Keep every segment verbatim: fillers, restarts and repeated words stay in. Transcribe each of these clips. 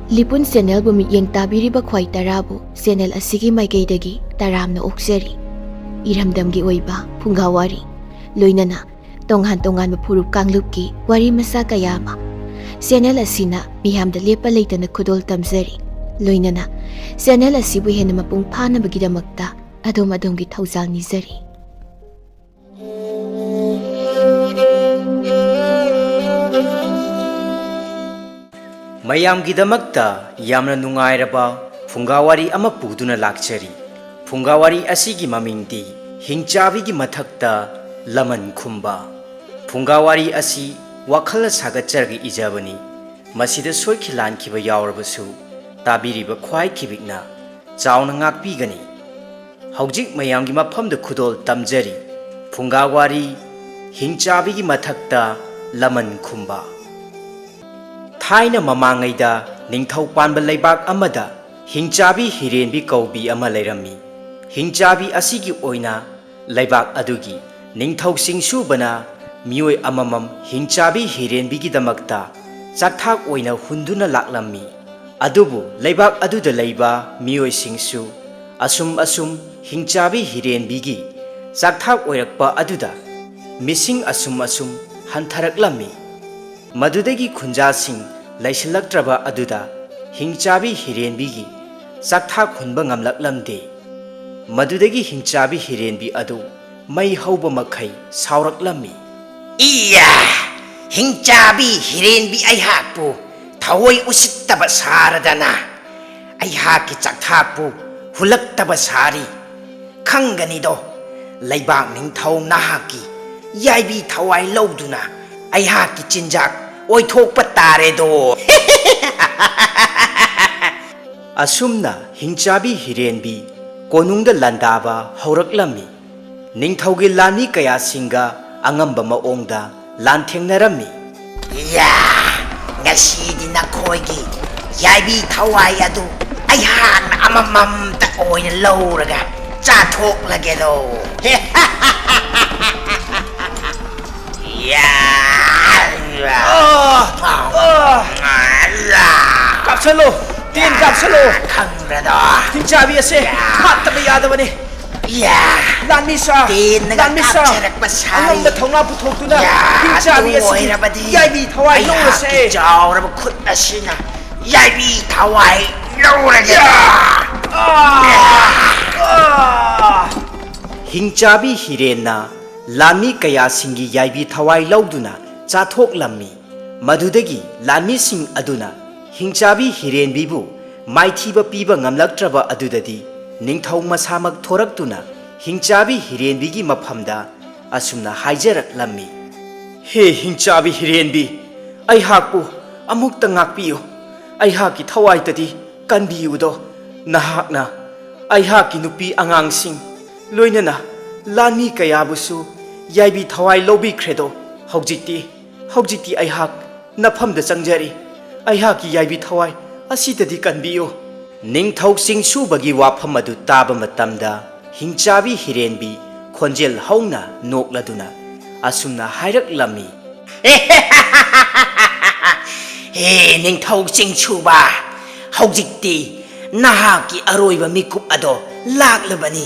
ꯂꯤꯄꯨꯟ ꯆꯦꯅꯦꯜꯕꯨ ꯃꯤꯠꯌꯦꯡ ꯇꯥꯕꯤꯔꯤꯕ ꯈ꯭ꯋꯥꯏ ꯇꯔꯥꯕꯨ ꯆꯦꯅꯦꯜ ꯑꯁꯤꯒꯤ ꯃꯥꯏꯀꯩꯗꯒꯤ ꯇꯔꯥꯝꯅ ꯑꯣꯛꯆꯔꯤ꯫ ꯏꯔꯝꯗꯝꯒꯤ ꯑꯣꯏꯕ ꯐꯨꯡꯒꯥ ꯋꯥꯔꯤ, ꯂꯣꯏꯅꯅ ꯇꯣꯉꯥꯟ ꯇꯣꯉꯥꯟꯕ ꯐꯨꯔꯨꯞ ꯀꯥꯡꯂꯨꯞꯀꯤ ꯋꯥꯔꯤ ꯃꯆꯥ ꯀꯌꯥ ꯑꯃ ꯆꯦꯅꯦꯜ ꯑꯁꯤꯅ ꯃꯤꯌꯥꯝꯗ ꯂꯦꯞꯄ ꯂꯩꯇꯅ ꯈꯨꯗꯣꯜ ꯇꯝꯖꯔꯤ꯫ ꯂꯣꯏꯅꯅ ꯆꯦꯅꯦꯜ ꯑꯁꯤꯕꯨ ꯍꯦꯟꯅ ꯃꯄꯨꯡ ꯐꯥꯅꯕꯒꯤꯗꯃꯛꯇ ꯑꯗꯣꯝ ꯑꯗꯣꯝꯒꯤ ꯊꯧꯖꯥꯜ ꯅꯤꯖꯔꯤ꯫ ꯃꯌꯥꯝꯒꯤꯗꯃꯛꯇ ꯌꯥꯝꯅ ꯅꯨꯡꯉꯥꯏꯔꯕ ꯐꯨꯡꯒꯥ ꯋꯥꯔꯤ ꯑꯃ ꯄꯨꯗꯨꯅ ꯂꯥꯛꯆꯔꯤ꯫ ꯐꯨꯡꯒꯥ ꯋꯥꯔꯤ ꯑꯁꯤꯒꯤ ꯃꯃꯤꯡꯗꯤ ꯍꯤꯡꯆꯥꯕꯤꯒꯤ ꯃꯊꯛꯇ ꯂꯃꯟ ꯈꯨꯝꯕ꯫ ꯐꯨꯡꯒꯥ ꯋꯥꯔꯤ ꯑꯁꯤ ꯋꯥꯈꯜꯅ ꯁꯥꯒꯠꯆꯔꯒ ꯏꯖꯕꯅꯤ꯫ ꯃꯁꯤꯗ ꯁꯣꯏꯈꯤ ꯂꯥꯟꯈꯤꯕ ꯌꯥꯎꯔꯕꯁꯨ ꯇꯥꯕꯤꯔꯤꯕ ꯈ꯭ꯋꯥꯏ ꯈꯤꯕꯤꯛꯅ ꯆꯥꯎꯅ ꯉꯥꯛꯄꯤꯒꯅꯤ꯫ ꯍꯧꯖꯤꯛ ꯃꯌꯥꯝꯒꯤ ꯃꯐꯝꯗ ꯈꯨꯗꯣꯜ ꯇꯝꯖꯔꯤ꯫ ꯐꯨꯡꯒꯥ ꯋꯥꯔꯤ, ꯍꯤꯡꯆꯥꯕꯤꯒꯤ ꯃꯊꯛꯇ ꯂꯃꯟ ꯈꯨꯝꯕ꯫ ꯊꯥꯏꯅ ꯃꯃꯥꯡꯉꯩꯗ ꯅꯤꯡꯊꯧ ꯄꯥꯟꯕ ꯂꯩꯕꯥꯛ ꯑꯃꯗ ꯍꯤꯡꯆꯥꯕꯤ ꯍꯤꯔꯦꯟꯕꯤ ꯀꯧꯕꯤ ꯑꯃ ꯂꯩꯔꯝꯃꯤ꯫ ꯍꯤꯡꯆꯥꯕꯤ ꯑꯁꯤꯒꯤ ꯑꯣꯏꯅ ꯂꯩꯕꯥꯛ ꯑꯗꯨꯒꯤ ꯅꯤꯡꯊꯧ ꯆꯤꯡꯁꯨꯕꯅ ꯃꯤꯑꯣꯏ ꯑꯃꯃꯝ ꯍꯤꯡꯆꯥꯕꯤ ꯍꯤꯔꯦꯟꯕꯤꯒꯤꯗꯃꯛꯇ ꯆꯥꯛꯊꯥꯛ ꯑꯣꯏꯅ ꯍꯨꯟꯗꯨꯅ ꯂꯥꯛꯂꯝꯃꯤ꯫ ꯑꯗꯨꯕꯨ ꯂꯩꯕꯥꯛ ꯑꯗꯨꯗ ꯂꯩꯕ ꯃꯤꯑꯣꯏꯁꯤꯡꯁꯨ ꯑꯁꯨꯝ ꯑꯁꯨꯝ ꯍꯤꯡꯆꯥꯕꯤ ꯍꯤꯔꯦꯟꯕꯤꯒꯤ ꯆꯥꯛꯊꯥꯛ ꯑꯣꯏꯔꯛꯄ ꯑꯗꯨꯗ ꯃꯤꯁꯤꯡ ꯑꯁꯨꯝ ꯑꯁꯨꯝ ꯍꯟꯊꯔꯛꯂꯝꯃꯤ꯫ ꯃꯗꯨꯗꯒꯤ ꯈꯨꯟꯖꯥꯁꯤꯡ ꯂꯩꯁꯤꯜꯂꯛꯇ꯭ꯔꯕ ꯑꯗꯨꯗ ꯍꯤꯡꯆꯥꯕꯤ ꯍꯤꯔꯦꯟꯕꯤꯒꯤ ꯆꯥꯛꯊꯥꯛ ꯍꯨꯟꯕ ꯉꯝꯂꯛꯂꯝꯗꯦ꯫ ꯃꯗꯨꯗꯒꯤ ꯍꯤꯡꯆꯥꯕꯤ ꯍꯤꯔꯦꯟꯕꯤ ꯑꯗꯨ ꯃꯩ ꯍꯧꯕ ꯃꯈꯩ ꯁꯥꯎꯔꯛꯂꯝꯃꯤ꯫ "ꯏꯌꯥ! ꯍꯤꯡꯆꯥꯕꯤ ꯍꯤꯔꯦꯟꯕꯤ ꯑꯩꯍꯥꯛꯄꯨ ꯊꯑꯣꯏ ꯎꯁꯤꯠꯇꯕ ꯁꯥꯔꯗꯅ ꯑꯩꯍꯥꯛꯀꯤ ꯆꯥꯛꯊꯥꯛꯄꯨ ꯍꯨꯜꯂꯛꯇꯕ ꯁꯥꯔꯤ꯫ ꯈꯪꯒꯅꯤꯗꯣ, ꯂꯩꯕꯥꯛ ꯅꯤꯡꯊꯧ ꯅꯍꯥꯛꯀꯤ ꯌꯥꯏꯕꯤ ꯊꯋꯥꯏ ꯂꯧꯗꯨꯅ ꯑꯩꯍꯥꯛꯀꯤ ꯆꯤꯟꯖꯥꯛ ꯑꯣꯏꯊꯣꯛꯄ ꯇꯥꯔꯦꯗꯣ!" ꯑꯁꯨꯝꯅ ꯍꯤꯡꯆꯥꯕꯤ ꯍꯤꯔꯦꯟꯕꯤ ꯀꯣꯅꯨꯡꯗ ꯂꯥꯟꯗꯥꯕ ꯍꯧꯔꯛꯂꯝꯃꯤ꯫ ꯅꯤꯡꯊꯧꯒꯤ ꯂꯥꯟꯃꯤ ꯀꯌꯥꯁꯤꯡꯒ ꯑꯉꯝꯕ ꯃꯑꯣꯡꯗ ꯂꯥꯟꯊꯦꯡꯅꯔꯝꯃꯤ꯫ "ꯌꯥ! ꯉꯁꯤꯗꯤ ꯅꯈꯣꯏꯒꯤ ꯌꯥꯏꯕꯤ ꯊꯋꯥꯏ ꯑꯗꯨ ꯑꯩꯍꯥꯛꯅ ꯑꯃꯃꯝꯇ ꯑꯣꯏꯅ ꯂꯧꯔꯒ ꯆꯥꯊꯣꯛꯂꯒꯦꯗꯣ!" ꯌꯥ! ꯆꯠꯂꯣ, ꯇꯦꯟ ꯀꯥꯞꯁꯜꯂꯣ꯫ ꯈꯪꯕ꯭ꯔꯗꯣ? ꯍꯤꯡꯆꯥꯕꯤ ꯑꯁꯦ ꯍꯥꯠꯇꯕ ꯌꯥꯗꯕꯅꯤ꯫ ꯌꯥ! ꯂꯥꯟꯃꯤ ꯁꯥ, ꯇꯦꯟꯅꯒ ꯂꯥꯟꯃꯤ ꯁꯥ, ꯀꯥꯞꯆꯔꯛꯄ ꯁꯥꯔꯤ꯫ ꯑꯉꯝꯕ ꯊꯧꯅꯥ ꯄꯨꯊꯣꯛꯇꯨꯅ ꯌꯥ! ꯍꯤꯡꯆꯥꯕꯤ ꯑꯗꯨ ꯑꯁꯤꯒꯤ ꯑꯣꯏꯔꯕꯗꯤ ꯌꯥꯏꯕꯤ ꯊꯋꯥꯏ ꯂꯧꯔꯁꯦ꯫ ꯑꯩꯍꯥꯛꯀꯤ ꯆꯥꯎꯔꯕ ꯈꯨꯠ ꯑꯁꯤꯅ ꯌꯥꯏꯕꯤ ꯊꯋꯥꯏ ꯂꯧꯔꯒꯦ꯫ ꯑꯥ! ꯑꯥ! ꯍꯤꯡꯆꯥꯕꯤ ꯍꯤꯔꯦꯟꯅ ꯂꯥꯟꯃꯤ ꯀꯌꯥꯁꯤꯡꯒꯤ ꯌꯥꯏꯕꯤ ꯊꯋꯥꯏ ꯂꯧꯗꯨꯅ ꯆꯥꯊꯣꯛꯂꯝꯃꯤ꯫ ꯃꯗꯨꯗꯒꯤ ꯂꯥꯟꯃꯤꯁꯤꯡ ꯑꯗꯨꯅ ꯍꯤꯡꯆꯥꯕꯤ ꯍꯤꯔꯦꯟꯕꯤꯕꯨ ꯃꯥꯏꯊꯤꯕ ꯄꯤꯕ ꯉꯝꯂꯛꯇ꯭ꯔꯕ ꯑꯗꯨꯗꯗꯤ ꯅꯤꯡꯊꯧ ꯃꯁꯥꯃꯛ ꯊꯣꯔꯛꯇꯨꯅ ꯍꯤꯡꯆꯥꯕꯤ ꯍꯤꯔꯦꯟꯕꯤꯒꯤ ꯃꯐꯝꯗ ꯑꯁꯨꯝꯅ ꯍꯥꯏꯖꯔꯛꯂꯝꯃꯤ, "ꯍꯦ ꯍꯤꯡꯆꯥꯕꯤ ꯍꯤꯔꯦꯟꯕꯤ, ꯑꯩꯍꯥꯛꯄꯨ ꯑꯃꯨꯛꯇ ꯉꯥꯛꯄꯤꯌꯨ꯫ ꯑꯩꯍꯥꯛꯀꯤ ꯊꯋꯥꯏꯇꯗꯤ ꯀꯟꯕꯤꯌꯨꯗꯣ꯫ ꯅꯍꯥꯛꯅ ꯑꯩꯍꯥꯛꯀꯤ ꯅꯨꯄꯤ ꯑꯉꯥꯡꯁꯤꯡ, ꯂꯣꯏꯅꯅ ꯂꯥꯟꯃꯤ ꯀꯌꯥꯕꯨꯁꯨ ꯌꯥꯏꯕꯤ ꯊꯋꯥꯏ ꯂꯧꯕꯤꯈ꯭ꯔꯦꯗꯣ꯫ ꯍꯧꯖꯤꯛꯇꯤ, ꯍꯧꯖꯤꯛꯇꯤ ꯑꯩꯍꯥꯛ ꯅꯐꯝꯗ ꯆꯪꯖꯔꯤ꯫ ꯑꯩꯍꯥꯛꯀꯤ ꯌꯥꯏꯕꯤ ꯊꯋꯥꯏ ꯑꯁꯤꯗꯗꯤ ꯀꯟꯕꯤꯌꯨ꯫" ꯅꯤꯡꯊꯧ ꯆꯤꯡꯁꯨꯕꯒꯤ ꯋꯥꯐꯝ ꯑꯗꯨ ꯇꯥꯕ ꯃꯇꯝꯗ ꯍꯤꯡꯆꯥꯕꯤ ꯍꯤꯔꯦꯟꯕꯤ ꯈꯣꯟꯖꯦꯜ ꯍꯧꯅ ꯅꯣꯛꯂꯗꯨꯅ ꯑꯁꯨꯝꯅ ꯍꯥꯏꯔꯛꯂꯝꯃꯤ, ꯍꯦ ꯅꯤꯡꯊꯧ ꯆꯤꯡꯁꯨꯕ, ꯍꯧꯖꯤꯛꯇꯤ ꯅꯍꯥꯛꯀꯤ ꯑꯔꯣꯏꯕ ꯃꯤꯀꯨꯞ ꯑꯗꯣ ꯂꯥꯛꯂꯕꯅꯤ꯫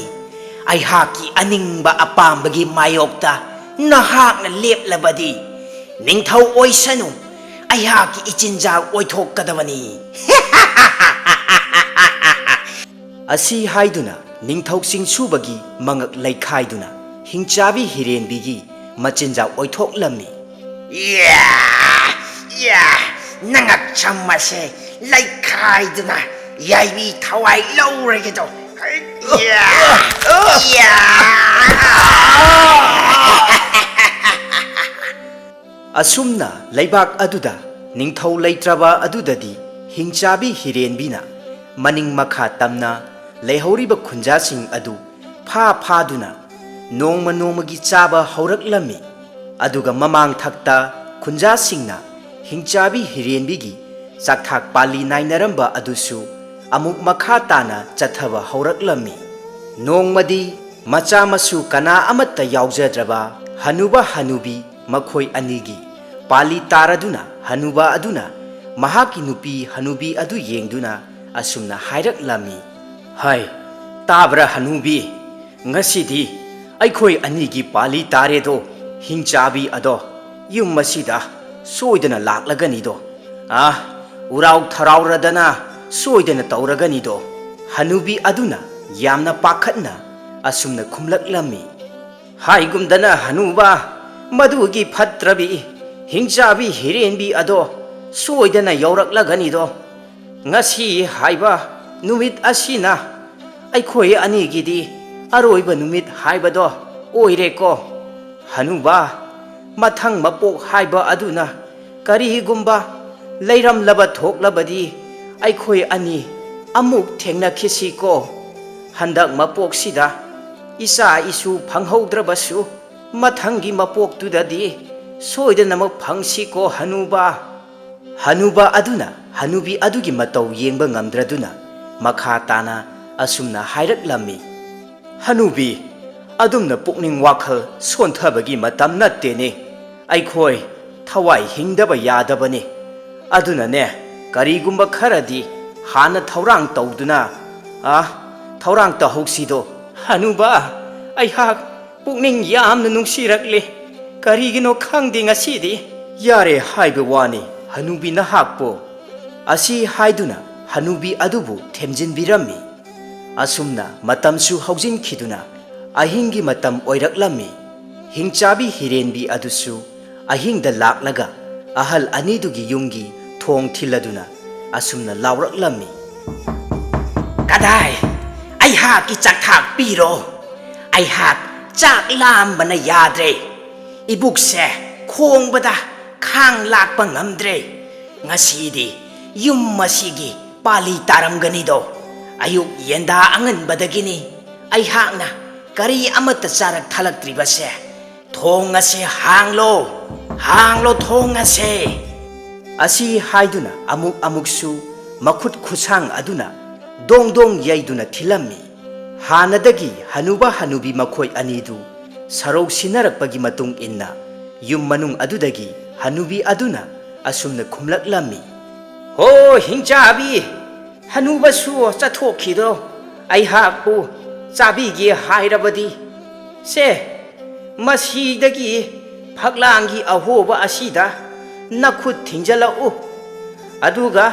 ꯑꯩꯍꯥꯛꯀꯤ ꯑꯅꯤꯡꯕ ꯑꯄꯥꯝꯕꯒꯤ ꯃꯥꯌꯣꯛꯇ ꯅꯍꯥꯛꯅ ꯂꯦꯞꯂꯕꯗꯤ, ꯅꯤꯡꯊꯧ ꯑꯣꯏꯁꯅꯨ, ꯑꯩꯍꯥꯛꯀꯤ ꯏꯆꯤꯟꯖꯥꯛ ꯑꯣꯏꯊꯣꯛꯀꯗꯕꯅꯤ꯫ ꯑꯁꯤ ꯍꯥꯏꯗꯨꯅ ꯅꯤꯡꯊꯧ ꯆꯤꯡꯁꯨꯕꯒꯤ ꯃꯉꯛ ꯂꯩꯈꯥꯏꯗꯨꯅ ꯍꯤꯡꯆꯥꯕꯤ ꯍꯤꯔꯦꯟꯕꯤꯒꯤ ꯃꯆꯤꯟꯖꯥꯛ ꯑꯣꯏꯊꯣꯛꯂꯝꯃꯤ꯫ ꯌꯥ! ꯌꯥ! ꯅꯉꯛꯁꯝ ꯑꯁꯦ ꯂꯩꯈꯥꯏꯗꯨꯅ ꯌꯥꯏꯕꯤ ꯊꯋꯥꯏ ꯂꯧꯔꯒꯦꯗꯣ꯫ ꯌꯥ! ꯌꯥ! ꯑꯁꯨꯝꯅ ꯂꯩꯕꯥꯛ ꯑꯗꯨꯗ ꯅꯤꯡꯊꯧ ꯂꯩꯇ꯭ꯔꯕ ꯑꯗꯨꯗꯗꯤ ꯍꯤꯡꯆꯥꯕꯤ ꯍꯤꯔꯦꯟꯕꯤꯅ ꯃꯅꯤꯡ ꯃꯈꯥ ꯇꯝꯅ ꯂꯩꯍꯧꯔꯤꯕ ꯈꯨꯟꯖꯥꯁꯤꯡ ꯑꯗꯨ ꯐꯥ ꯐꯥꯗꯨꯅ ꯅꯣꯡꯃ ꯅꯣꯡꯃꯒꯤ ꯆꯥꯕ ꯍꯧꯔꯛꯂꯝꯃꯤ꯫ ꯑꯗꯨꯒ ꯃꯃꯥꯡ ꯊꯛꯇ ꯈꯨꯟꯖꯥꯁꯤꯡꯅ ꯍꯤꯡꯆꯥꯕꯤ ꯍꯤꯔꯦꯟꯕꯤꯒꯤ ꯆꯥꯛꯊꯥꯛ ꯄꯥꯜꯂꯤ ꯅꯥꯏꯅꯔꯝꯕ ꯑꯗꯨꯁꯨ ꯑꯃꯨꯛ ꯃꯈꯥ ꯇꯥꯅ ꯆꯠꯊꯕ ꯍꯧꯔꯛꯂꯝꯃꯤ꯫ ꯅꯣꯡꯃꯗꯤ ꯃꯆꯥ ꯃꯁꯨ ꯀꯅꯥ ꯑꯃꯠꯇ ꯌꯥꯎꯖꯗ꯭ꯔꯕ ꯍꯅꯨꯕ ꯍꯅꯨꯕꯤ ꯃꯈꯣꯏ ꯑꯅꯤꯒꯤ ꯄꯥꯜꯂꯤ ꯇꯥꯔꯗꯨꯅ ꯍꯅꯨꯕ ꯑꯗꯨꯅ ꯃꯍꯥꯛꯀꯤ ꯅꯨꯄꯤ ꯍꯅꯨꯕꯤ ꯑꯗꯨ ꯌꯦꯡꯗꯨꯅ ꯑꯁꯨꯝꯅ ꯍꯥꯏꯔꯛꯂꯝꯃꯤ, "ꯍꯥꯏ, ꯇꯥꯕ꯭ꯔꯥ ꯍꯅꯨꯕꯤ? ꯉꯁꯤꯗꯤ ꯑꯩꯈꯣꯏ ꯑꯅꯤꯒꯤ ꯄꯥꯂꯤ ꯇꯥꯔꯦꯗꯣ, ꯍꯤꯡꯆꯥꯕꯤ ꯑꯗꯣ ꯌꯨꯝ ꯑꯁꯤꯗ ꯁꯣꯏꯗꯅ ꯂꯥꯛꯂꯒꯅꯤꯗꯣ꯫ ꯑꯥ, ꯎꯔꯥꯎ ꯊꯔꯥꯎꯔꯗꯅ ꯁꯣꯏꯗꯅ ꯇꯧꯔꯒꯅꯤꯗꯣ"꯫ ꯍꯅꯨꯕꯤ ꯑꯗꯨꯅ ꯌꯥꯝꯅ ꯄꯥꯈꯠꯅ ꯑꯁꯨꯝꯅ ꯈꯨꯝꯂꯛꯂꯝꯃꯤ, "ꯍꯥꯏꯒꯨꯝꯗꯅ ꯍꯅꯨꯕ, ꯃꯗꯨꯒꯤ ꯐꯠꯇ꯭ꯔꯕꯤ ꯍꯤꯡꯆꯥꯕꯤ ꯍꯤꯔꯦꯟꯕꯤ ꯑꯗꯣ ꯁꯣꯏꯗꯅ ꯌꯧꯔꯛꯂꯒꯅꯤꯗꯣ꯫ ꯉꯁꯤ ꯍꯥꯏꯕ ꯅꯨꯃꯤꯠ ꯑꯁꯤꯅ ꯑꯩꯈꯣꯏ ꯑꯅꯤꯒꯤꯗꯤ ꯑꯔꯣꯏꯕ ꯅꯨꯃꯤꯠ ꯍꯥꯏꯕꯗꯣ ꯑꯣꯏꯔꯦꯀꯣ꯫ ꯍꯅꯨꯕ, ꯃꯊꯪ ꯃꯄꯣꯛ ꯍꯥꯏꯕ ꯑꯗꯨꯅ ꯀꯔꯤꯒꯨꯝꯕ ꯂꯩꯔꯝꯂꯕ ꯊꯣꯛꯂꯕꯗꯤ ꯑꯩꯈꯣꯏ ꯑꯅꯤ ꯑꯃꯨꯛ ꯊꯦꯡꯅꯈꯤꯁꯤꯀꯣ꯫ ꯍꯟꯗꯛ ꯃꯄꯣꯛꯁꯤꯗ ꯏꯆꯥ ꯏꯁꯨ ꯐꯪꯍꯧꯗ꯭ꯔꯕꯁꯨ ꯃꯊꯪꯒꯤ ꯃꯄꯣꯛꯇꯨꯗꯗꯤ ꯁꯣꯏꯗꯅꯃꯛ ꯐꯪꯁꯤꯀꯣ ꯍꯅꯨꯕ"꯫ ꯍꯅꯨꯕ ꯑꯗꯨꯅ ꯍꯅꯨꯕꯤ ꯑꯗꯨꯒꯤ ꯃꯇꯧ ꯌꯦꯡꯕ ꯉꯝꯗ꯭ꯔꯗꯨꯅ ꯃꯈꯥ ꯇꯥꯅ ꯑꯁꯨꯝꯅ ꯍꯥꯏꯔꯛꯂꯝꯃꯤ, "ꯍꯅꯨꯕꯤ, ꯑꯗꯨꯝꯅ ꯄꯨꯛꯅꯤꯡ ꯋꯥꯈꯜ ꯁꯣꯟꯊꯕꯒꯤ ꯃꯇꯝ ꯅꯠꯇꯦꯅꯦ꯫ ꯑꯩꯈꯣꯏ ꯊꯋꯥꯏ ꯍꯤꯡꯗꯕ ꯌꯥꯗꯕꯅꯤ꯫ ꯑꯗꯨꯅꯅꯦ, ꯀꯔꯤꯒꯨꯝꯕ ꯈꯔꯗꯤ ꯍꯥꯟꯅ ꯊꯧꯔꯥꯡ ꯇꯧꯗꯨꯅ, ꯑ, ꯊꯧꯔꯥꯡ ꯇꯧꯍꯧꯁꯤꯗꯣ"꯫ "ꯍꯅꯨꯕ, ꯑꯩꯍꯥꯛ ꯄꯨꯛꯅꯤꯡ ꯌꯥꯝꯅ ꯅꯨꯡꯁꯤꯔꯛꯂꯤ꯫ ꯀꯔꯤꯒꯤꯅꯣ ꯈꯪꯗꯦ ꯉꯁꯤꯗꯤ"꯫ "ꯌꯥꯔꯦ ꯍꯥꯏꯕ ꯋꯥꯅꯤ, ꯍꯅꯨꯕꯤ ꯅꯍꯥꯛꯄꯨ"꯫ ꯑꯁꯤ ꯍꯥꯏꯗꯨꯅ ꯍꯅꯨꯕꯤ ꯑꯗꯨꯕꯨ ꯊꯦꯝꯖꯤꯟꯕꯤꯔꯝꯃꯤ꯫ ꯑꯁꯨꯝꯅ ꯃꯇꯝꯁꯨ ꯍꯧꯖꯤꯟꯈꯤꯗꯨꯅ ꯑꯍꯤꯡꯒꯤ ꯃꯇꯝ ꯑꯣꯏꯔꯛꯂꯝꯃꯤ꯫ ꯍꯤꯡꯆꯥꯕꯤ ꯍꯤꯔꯦꯟꯕꯤ ꯑꯗꯨꯁꯨ ꯑꯍꯤꯡꯗ ꯂꯥꯛꯂꯒ ꯑꯍꯜ ꯑꯅꯤꯗꯨꯒꯤ ꯌꯨꯝꯒꯤ ꯊꯣꯡ ꯊꯤꯜꯂꯗꯨꯅ ꯑꯁꯨꯝꯅ ꯂꯥꯎꯔꯛꯂꯝꯃꯤ, "ꯀꯗꯥꯏ? ꯑꯩꯍꯥꯛꯀꯤ ꯆꯥꯛꯊꯥꯛ ꯄꯤꯔꯣ꯫ ꯑꯩꯍꯥꯛ ꯆꯥꯛ ꯂꯥꯝꯕꯅ ꯌꯥꯗ꯭ꯔꯦ꯫ ꯏꯕꯨꯛꯁꯦ ꯈꯣꯡꯕꯗ ꯈꯥꯡ ꯂꯥꯛꯄ ꯉꯝꯗ꯭ꯔꯦ꯫ ꯉꯁꯤꯗꯤ ꯌꯨꯝ ꯑꯁꯤꯒꯤ ꯄꯥꯂꯤ ꯇꯥꯔꯝꯒꯅꯤꯗꯣ꯫ ꯑꯌꯨꯛ ꯌꯦꯟꯗꯥ ꯑꯉꯟꯕꯗꯒꯤꯅꯤ ꯑꯩꯍꯥꯛꯅ ꯀꯔꯤ ꯑꯃꯠꯇ ꯆꯥꯔꯛ ꯊꯛꯂꯛꯇ꯭ꯔꯤꯕꯁꯦ꯫ ꯊꯣꯡ ꯑꯁꯦ ꯍꯥꯡꯂꯣ, ꯍꯥꯡꯂꯣ ꯊꯣꯡ ꯑꯁꯦ"꯫ ꯑꯁꯤ ꯍꯥꯏꯗꯨꯅ ꯑꯃꯨꯛ ꯑꯃꯨꯛꯁꯨ ꯃꯈꯨꯠ ꯈꯨꯁꯥꯡ ꯑꯗꯨꯅ ꯗꯣꯡ ꯗꯣꯡ ꯌꯩꯗꯨꯅ ꯊꯤꯜꯂꯝꯃꯤ꯫ ꯍꯥꯟꯅꯗꯒꯤ ꯍꯅꯨꯕ ꯍꯅꯨꯕꯤ ꯃꯈꯣꯏ ꯑꯅꯤꯗꯨ ꯁꯔꯧ ꯁꯤꯟꯅꯔꯛꯄꯒꯤ ꯃꯇꯨꯡ ꯏꯟꯅ ꯌꯨꯝ ꯃꯅꯨꯡ ꯑꯗꯨꯗꯒꯤ ꯍꯅꯨꯕꯤ ꯑꯗꯨꯅ ꯑꯁꯨꯝꯅ ꯈꯨꯝꯂꯛꯂꯝꯃꯤ, "ꯑꯣ ꯍꯤꯡꯆꯥꯕꯤ, ꯍꯅꯨꯕꯁꯨ ꯆꯠꯊꯣꯛꯈꯤꯗꯣ, ꯑꯩꯍꯥꯛꯄꯨ ꯆꯥꯕꯤꯒꯦ ꯍꯥꯏꯔꯕꯗꯤ, ꯁꯦ, ꯃꯁꯤꯗꯒꯤ ꯐꯛꯂꯥꯡꯒꯤ ꯑꯍꯣꯕ ꯑꯁꯤꯗ ꯅꯈꯨꯠ ꯊꯤꯡꯖꯤꯜꯂꯛꯎ, ꯑꯗꯨꯒ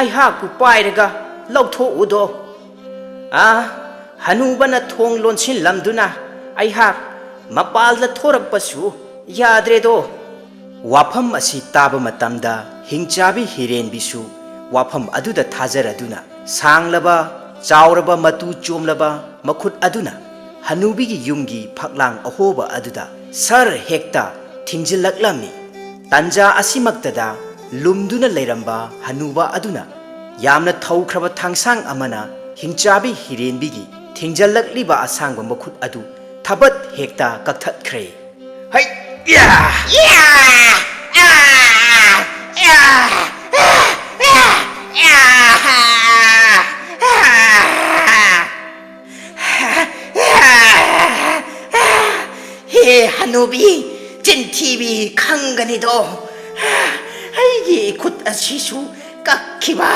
ꯑꯩꯍꯥꯛꯄꯨ ꯄꯥꯏꯔꯒ ꯂꯧꯊꯣꯛꯎꯗꯣ꯫ ꯑꯥ, ꯍꯅꯨꯕꯅ ꯊꯣꯡ ꯂꯣꯟꯁꯤꯜꯂꯝꯗꯨꯅ ꯑꯩꯍꯥꯛ ꯃꯄꯥꯜꯗ ꯊꯣꯔꯛꯄꯁꯨ ꯌꯥꯗ꯭ꯔꯦꯗꯣ꯫" ꯋꯥꯐꯝ ꯑꯁꯤ ꯇꯥꯕ ꯃꯇꯝꯗ ꯍꯤꯡꯆꯥꯕꯤ ꯍꯤꯔꯦꯟꯕꯤꯁꯨ ꯋꯥꯐꯝ ꯑꯗꯨꯗ ꯊꯥꯖꯔꯗꯨꯅ, ꯁꯥꯡꯂꯕ, ꯆꯥꯎꯔꯕ, ꯃꯇꯨ ꯆꯣꯝꯂꯕ ꯃꯈꯨꯠ ꯑꯗꯨꯅ ꯍꯅꯨꯕꯤꯒꯤ ꯌꯨꯝꯒꯤ ꯐꯛꯂꯥꯡ ꯑꯍꯣꯕ ꯑꯗꯨꯗ ꯁꯔ ꯍꯦꯛꯇ ꯊꯤꯡꯖꯤꯜꯂꯛꯂꯝꯃꯤ꯫ ꯇꯟꯖꯥ ꯑꯁꯤꯃꯛꯇꯗ ꯂꯨꯝꯗꯨꯅ ꯂꯩꯔꯝꯕ ꯍꯅꯨꯕ ꯑꯗꯨꯅ ꯌꯥꯝꯅ ꯊꯧꯈ꯭ꯔꯕ ꯊꯥꯡꯁꯥꯡ ꯑꯃꯅ ꯍꯤꯡꯆꯥꯕꯤ ꯍꯤꯔꯦꯟꯕꯤꯒꯤ ꯊꯤꯡꯖꯤꯜꯂꯛꯂꯤꯕ ꯑꯁꯥꯡꯕ ꯃꯈꯨꯠ ꯑꯗꯨ ꯊꯕꯠ ꯍꯦꯛꯇ ꯀꯛꯊꯠꯈ꯭ꯔꯦ꯫ ꯍꯩ! ꯌꯥ! ꯌꯥ! ꯑꯥ! ꯌꯥ! ꯌꯥ! ꯌꯥ! ꯍꯦ ꯍꯅꯨꯕꯤ, ꯆꯤꯟꯊꯤꯕꯤ, ꯈꯪꯒꯅꯤꯗꯣ꯫ ꯑꯩꯒꯤ ꯏꯈꯨꯠ ꯑꯁꯤꯁꯨ ꯀꯛꯈꯤꯕ꯫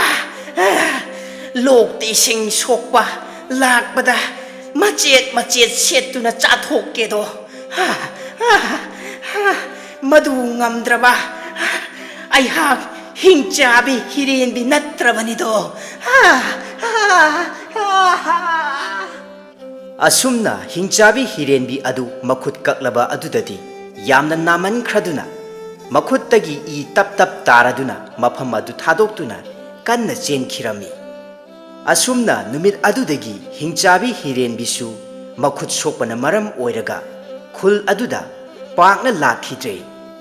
ꯂꯣꯛꯇ ꯏꯁꯤꯡ ꯁꯣꯛꯄ ꯂꯥꯛꯄꯗ ꯃꯆꯦꯠ ꯃꯆꯦꯠ ꯁꯦꯠꯇꯨꯅ ꯆꯥꯊꯣꯛꯀꯦꯗꯣ꯫ ꯃꯗꯨ ꯉꯝꯗ꯭ꯔꯕ ꯑꯩꯍꯥꯛ ꯍꯤꯡꯆꯥꯕꯤ ꯍꯤꯔꯦꯟꯕꯤ ꯅꯠꯇ꯭ꯔꯕꯅꯤꯗꯣ꯫ ꯑꯁꯨꯝꯅ ꯍꯤꯡꯆꯥꯕꯤ ꯍꯤꯔꯦꯟꯕꯤ ꯑꯗꯨ ꯃꯈꯨꯠ ꯀꯛꯂꯕ ꯑꯗꯨꯗꯗꯤ ꯌꯥꯝꯅ ꯅꯥꯃꯟꯈ꯭ꯔꯗꯨꯅ, ꯃꯈꯨꯠꯇꯒꯤ ꯏ ꯇꯞ ꯇꯞ ꯇꯥꯔꯗꯨꯅ ꯃꯐꯝ ꯑꯗꯨ ꯊꯥꯗꯣꯛꯇꯨꯅ ꯀꯟꯅ ꯆꯦꯟꯈꯤꯔꯝꯃꯤ꯫ ꯑꯁꯨꯝꯅ ꯅꯨꯃꯤꯠ ꯑꯗꯨꯗꯒꯤ ꯍꯤꯡꯆꯥꯕꯤ ꯍꯤꯔꯦꯟꯕꯤꯁꯨ ꯃꯈꯨꯠ ꯁꯣꯛꯄꯅ ꯃꯔꯝ ꯑꯣꯏꯔꯒ ꯈꯨꯜ ꯑꯗꯨꯗ ꯄꯥꯛꯅ ꯂꯥꯛꯈꯤꯗ꯭ꯔꯦ꯫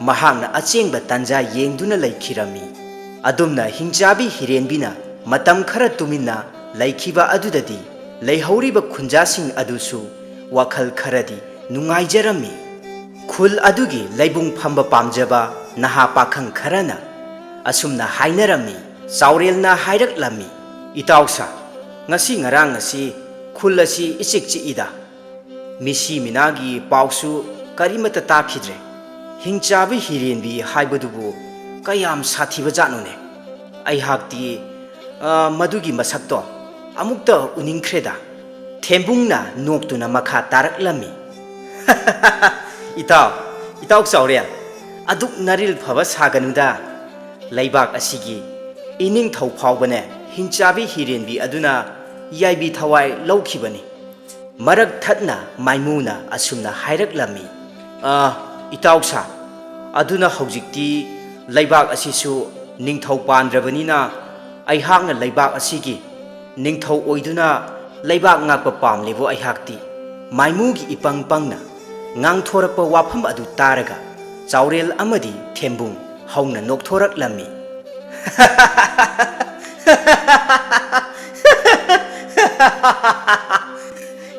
ꯃꯍꯥꯛꯅ ꯑꯆꯦꯡꯕ ꯇꯥꯟꯖꯥ ꯌꯦꯡꯗꯨꯅ ꯂꯩꯈꯤꯔꯝꯃꯤ꯫ ꯑꯗꯨꯝꯅ ꯍꯤꯡꯆꯥꯕꯤ ꯍꯤꯔꯦꯟꯕꯤꯅ ꯃꯇꯝ ꯈꯔ ꯇꯨꯃꯤꯟꯅ ꯂꯩꯈꯤꯕ ꯑꯗꯨꯗꯗꯤ ꯂꯩꯍꯧꯔꯤꯕ ꯈꯨꯟꯖꯥꯁꯤꯡ ꯑꯗꯨꯁꯨ ꯋꯥꯈꯜ ꯈꯔꯗꯤ ꯅꯨꯡꯉꯥꯏꯖꯔꯝꯃꯤ꯫ ꯈꯨꯜ ꯑꯗꯨꯒꯤ ꯂꯩꯕꯨꯡ ꯐꯝꯕ ꯄꯥꯝꯖꯕ ꯅꯍꯥ ꯄꯥꯈꯪ ꯈꯔꯅ ꯑꯁꯨꯝꯅ ꯍꯥꯏꯅꯔꯝꯃꯤ꯫ ꯆꯥꯎꯔꯦꯜꯅ ꯍꯥꯏꯔꯛꯂꯝꯃꯤ, "ꯏꯇꯥꯎꯁꯥ, ꯉꯁꯤ ꯉꯔꯥꯡ ꯑꯁꯤ ꯈꯨꯜ ꯑꯁꯤ ꯏꯆꯤꯛ ꯆꯤꯛꯏꯗ꯫ ꯃꯤꯁꯤ ꯃꯤꯅꯥꯒꯤ ꯄꯥꯎꯁꯨ ꯀꯔꯤꯃꯠꯇ ꯇꯥꯈꯤꯗ꯭ꯔꯦ꯫ ꯍꯤꯡꯆꯥꯕꯤ ꯍꯤꯔꯦꯟꯕꯤ ꯍꯥꯏꯕꯗꯨꯕꯨ ꯀꯌꯥꯝ ꯁꯥꯊꯤꯕ ꯖꯥꯠꯅꯣꯅꯦ?" ꯑꯩꯍꯥꯛꯇꯤ, ꯑ, ꯃꯗꯨꯒꯤ ꯃꯁꯛꯇꯣ ꯑꯃꯨꯛꯇ ꯎꯅꯤꯡꯈ꯭ꯔꯦꯗ꯫ ꯊꯦꯝꯕꯨꯡꯅ ꯅꯣꯛꯇꯨꯅ ꯃꯈꯥ ꯇꯥꯔꯛꯂꯝꯃꯤ꯫ "ꯏꯇꯥꯎ, ꯏꯇꯥꯎ ꯆꯥꯎꯔꯦꯜ, ꯑꯗꯨꯛ ꯅꯔꯤꯜ ꯐꯕ ꯁꯥꯒꯅꯨꯗ꯫ ꯂꯩꯕꯥꯛ ꯑꯁꯤꯒꯤ ꯏꯅꯤꯡꯊꯧ ꯐꯥꯎꯕꯅꯦ ꯍꯤꯡꯆꯥꯕꯤ ꯍꯤꯔꯦꯟꯕꯤ ꯑꯗꯨꯅ ꯌꯥꯏꯕꯤ ꯊꯋꯥꯏ ꯂꯧꯈꯤꯕꯅꯤ"꯫ ꯃꯔꯛ ꯊꯠꯅ ꯃꯥꯏꯃꯨꯅ ꯑꯁꯨꯝꯅ ꯍꯥꯏꯔꯛꯂꯝꯃꯤ, "ꯑ, ꯏꯇꯥꯎ ꯁꯥ, ꯑꯗꯨꯅ ꯍꯧꯖꯤꯛꯇꯤ ꯂꯩꯕꯥꯛ ꯑꯁꯤꯁꯨ ꯅꯤꯡꯊꯧ ꯄꯥꯟꯗ꯭ꯔꯕꯅꯤꯅ ꯑꯩꯍꯥꯛꯅ ꯂꯩꯕꯥꯛ ꯑꯁꯤꯒꯤ ꯅꯤꯡꯊꯧ ꯑꯣꯏꯗꯨꯅ ꯂꯩꯕꯥꯛ ꯉꯥꯛꯄ ꯄꯥꯝꯂꯤꯕꯣ ꯑꯩꯍꯥꯛꯇꯤ"꯫ ꯃꯥꯏꯃꯨꯒꯤ ꯏꯄꯪ ꯄꯪꯅ ꯉꯥꯡꯊꯣꯔꯛꯄ ꯋꯥꯐꯝ ꯑꯗꯨ ꯇꯥꯔꯒ ꯆꯥꯎꯔꯦꯜ ꯑꯃꯗꯤ ꯊꯦꯝꯕꯨꯡ ꯍꯧꯅ ꯅꯣꯛꯊꯣꯔꯛꯂꯝꯃꯤ꯫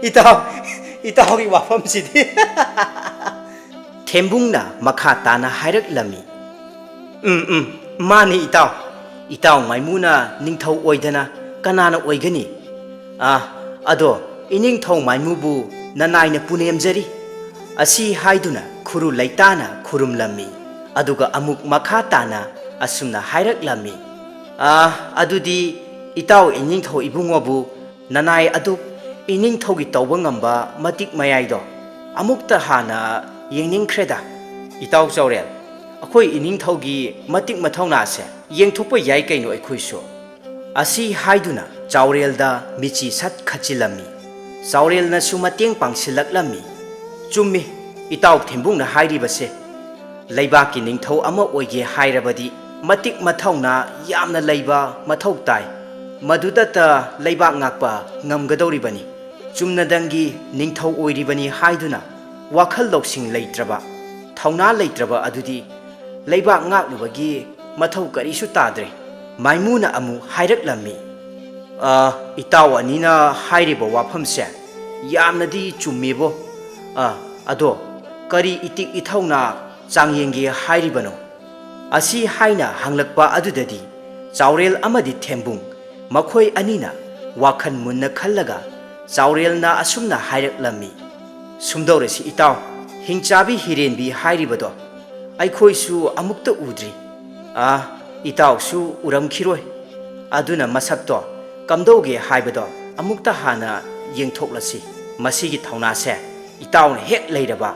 "ꯏꯇꯥꯎ, ꯏꯇꯥꯎꯒꯤ ꯋꯥꯐꯝꯁꯤꯗꯤ"꯫ ꯊꯦꯝꯕꯨꯡꯅ ꯃꯈꯥ ꯇꯥꯅ ꯍꯥꯏꯔꯛꯂꯝꯃꯤ, "ꯎꯝ, ꯎꯝ, ꯃꯥꯅꯤ ꯏꯇꯥꯎ꯫ ꯏꯇꯥꯎ ꯃꯥꯏꯃꯨꯅ ꯅꯤꯡꯊꯧ ꯑꯣꯏꯗꯅ ꯀꯅꯥꯅ ꯑꯣꯏꯒꯅꯤ? ꯑꯥ, ꯑꯗꯣ ꯏꯅꯤꯡꯊꯧ ꯃꯥꯏꯃꯨꯕꯨ ꯅꯅꯥꯏꯅ ꯄꯨꯅꯦꯝꯖꯔꯤ"꯫ ꯑꯁꯤ ꯍꯥꯏꯗꯨꯅ ꯈꯨꯔꯨ ꯂꯩꯇꯥꯅ ꯈꯨꯔꯨꯝꯂꯝꯃꯤ꯫ ꯑꯗꯨꯒ ꯑꯃꯨꯛ ꯃꯈꯥ ꯇꯥꯅ ꯑꯁꯨꯝꯅ ꯍꯥꯏꯔꯛꯂꯝꯃꯤ, "ꯑꯥ, ꯑꯗꯨꯗꯤ ꯏꯇꯥꯎ ꯏꯅꯤꯡꯊꯧ ꯏꯕꯨꯡꯉꯣꯕꯨ ꯅꯅꯥꯏ ꯑꯗꯨ ꯏꯅꯤꯡꯊꯧꯒꯤ ꯇꯧꯕ ꯉꯝꯕ ꯃꯇꯤꯛ ꯃꯌꯥꯏꯗꯣ ꯑꯃꯨꯛꯇ ꯍꯥꯟꯅ ꯌꯦꯡꯅꯤꯡꯈ꯭ꯔꯦꯗ"꯫ "ꯏꯇꯥꯎ ꯆꯥꯎꯔꯦꯜ, ꯑꯩꯈꯣꯏ ꯏꯅꯤꯡꯊꯧꯒꯤ ꯃꯇꯤꯛ ꯃꯊꯧꯅꯥꯁꯦ ꯌꯦꯡꯊꯣꯛꯄ ꯌꯥꯏ ꯀꯩꯅꯣ ꯑꯩꯈꯣꯏꯁꯨ"꯫ ꯑꯁꯤ ꯍꯥꯏꯗꯨꯅ ꯆꯥꯎꯔꯦꯜꯗ ꯃꯤꯆꯤ ꯁꯠ ꯈꯠꯆꯤꯜꯂꯝꯃꯤ꯫ ꯆꯥꯎꯔꯦꯜꯅꯁꯨ ꯃꯇꯦꯡ ꯄꯥꯡꯁꯤꯜꯂꯛꯂꯝꯃꯤ꯫ "ꯆꯨꯝꯃꯤ, ꯏꯇꯥꯎ ꯊꯦꯝꯕꯨꯡꯅ ꯍꯥꯏꯔꯤꯕꯁꯦ꯫ ꯂꯩꯕꯥꯛꯀꯤ ꯅꯤꯡꯊꯧ ꯑꯃ ꯑꯣꯏꯒꯦ ꯍꯥꯏꯔꯕꯗꯤ ꯃꯇꯤꯛ ꯃꯊꯧꯅꯥ ꯌꯥꯝꯅ ꯂꯩꯕ ꯃꯊꯧ ꯇꯥꯏ꯫ ꯃꯗꯨꯗꯇ ꯂꯩꯕꯥꯛ ꯉꯥꯛꯄ ꯉꯝꯒꯗꯧꯔꯤꯕꯅꯤ꯫ ꯆꯨꯝꯅꯗꯪꯒꯤ ꯅꯤꯡꯊꯧ ꯑꯣꯏꯔꯤꯕꯅꯤ ꯍꯥꯏꯗꯨꯅ ꯋꯥꯈꯜ ꯂꯧꯁꯤꯡ ꯂꯩꯇ꯭ꯔꯕ, ꯊꯧꯅꯥ ꯂꯩꯇ꯭ꯔꯕ ꯑꯗꯨꯗꯤ ꯂꯩꯕꯥꯛ ꯉꯥꯛꯂꯨꯕꯒꯤ ꯃꯊꯧ ꯀꯔꯤꯁꯨ ꯇꯥꯗ꯭ꯔꯦ"꯫ ꯃꯥꯏꯃꯨꯅ ꯑꯃꯨꯛ ꯍꯥꯏꯔꯛꯂꯝꯃꯤ, "ꯑ, ꯏꯇꯥꯎ ꯑꯅꯤꯅ ꯍꯥꯏꯔꯤꯕ ꯋꯥꯐꯝꯁꯦ ꯌꯥꯝꯅꯗꯤ ꯆꯨꯝꯃꯦꯕꯣ꯫ ꯑ, ꯑꯗꯣ ꯀꯔꯤ ꯏꯇꯤꯛ ꯏꯊꯧꯅꯥ ꯆꯥꯡꯌꯦꯡꯒꯦ ꯍꯥꯏꯔꯤꯕꯅꯣ?" ꯑꯁꯤ ꯍꯥꯏꯅ ꯍꯪꯂꯛꯄ ꯑꯗꯨꯗꯗꯤ ꯆꯥꯎꯔꯦꯜ ꯑꯃꯗꯤ ꯊꯦꯝꯕꯨꯡ ꯃꯈꯣꯏ ꯑꯅꯤꯅ ꯋꯥꯈꯜ ꯃꯨꯟꯅ ꯈꯜꯂꯒ ꯆꯥꯎꯔꯦꯜꯅ ꯑꯁꯨꯝꯅ ꯍꯥꯏꯔꯛꯂꯝꯃꯤ, "ꯁꯨꯝꯗꯧꯔꯁꯤ ꯏꯇꯥꯎ, ꯍꯤꯡꯆꯥꯕꯤ ꯍꯤꯔꯦꯟꯕꯤ ꯍꯥꯏꯔꯤꯕꯗꯣ ꯑꯩꯈꯣꯏꯁꯨ ꯑꯃꯨꯛꯇ ꯎꯗ꯭ꯔꯤ꯫ ꯑ, ꯏꯇꯥꯎꯁꯨ ꯎꯔꯝꯈꯤꯔꯣꯏ꯫ ꯑꯗꯨꯅ ꯃꯁꯛꯇꯣ ꯀꯝꯗꯧꯒꯦ ꯍꯥꯏꯕꯗꯣ ꯑꯃꯨꯛꯇ ꯍꯥꯟꯅ ꯌꯦꯡꯊꯣꯛꯂꯁꯤ꯫ ꯃꯁꯤꯒꯤ ꯊꯧꯅꯥꯁꯦ ꯏꯇꯥꯎꯅ ꯍꯦꯛ ꯂꯩꯔꯕ,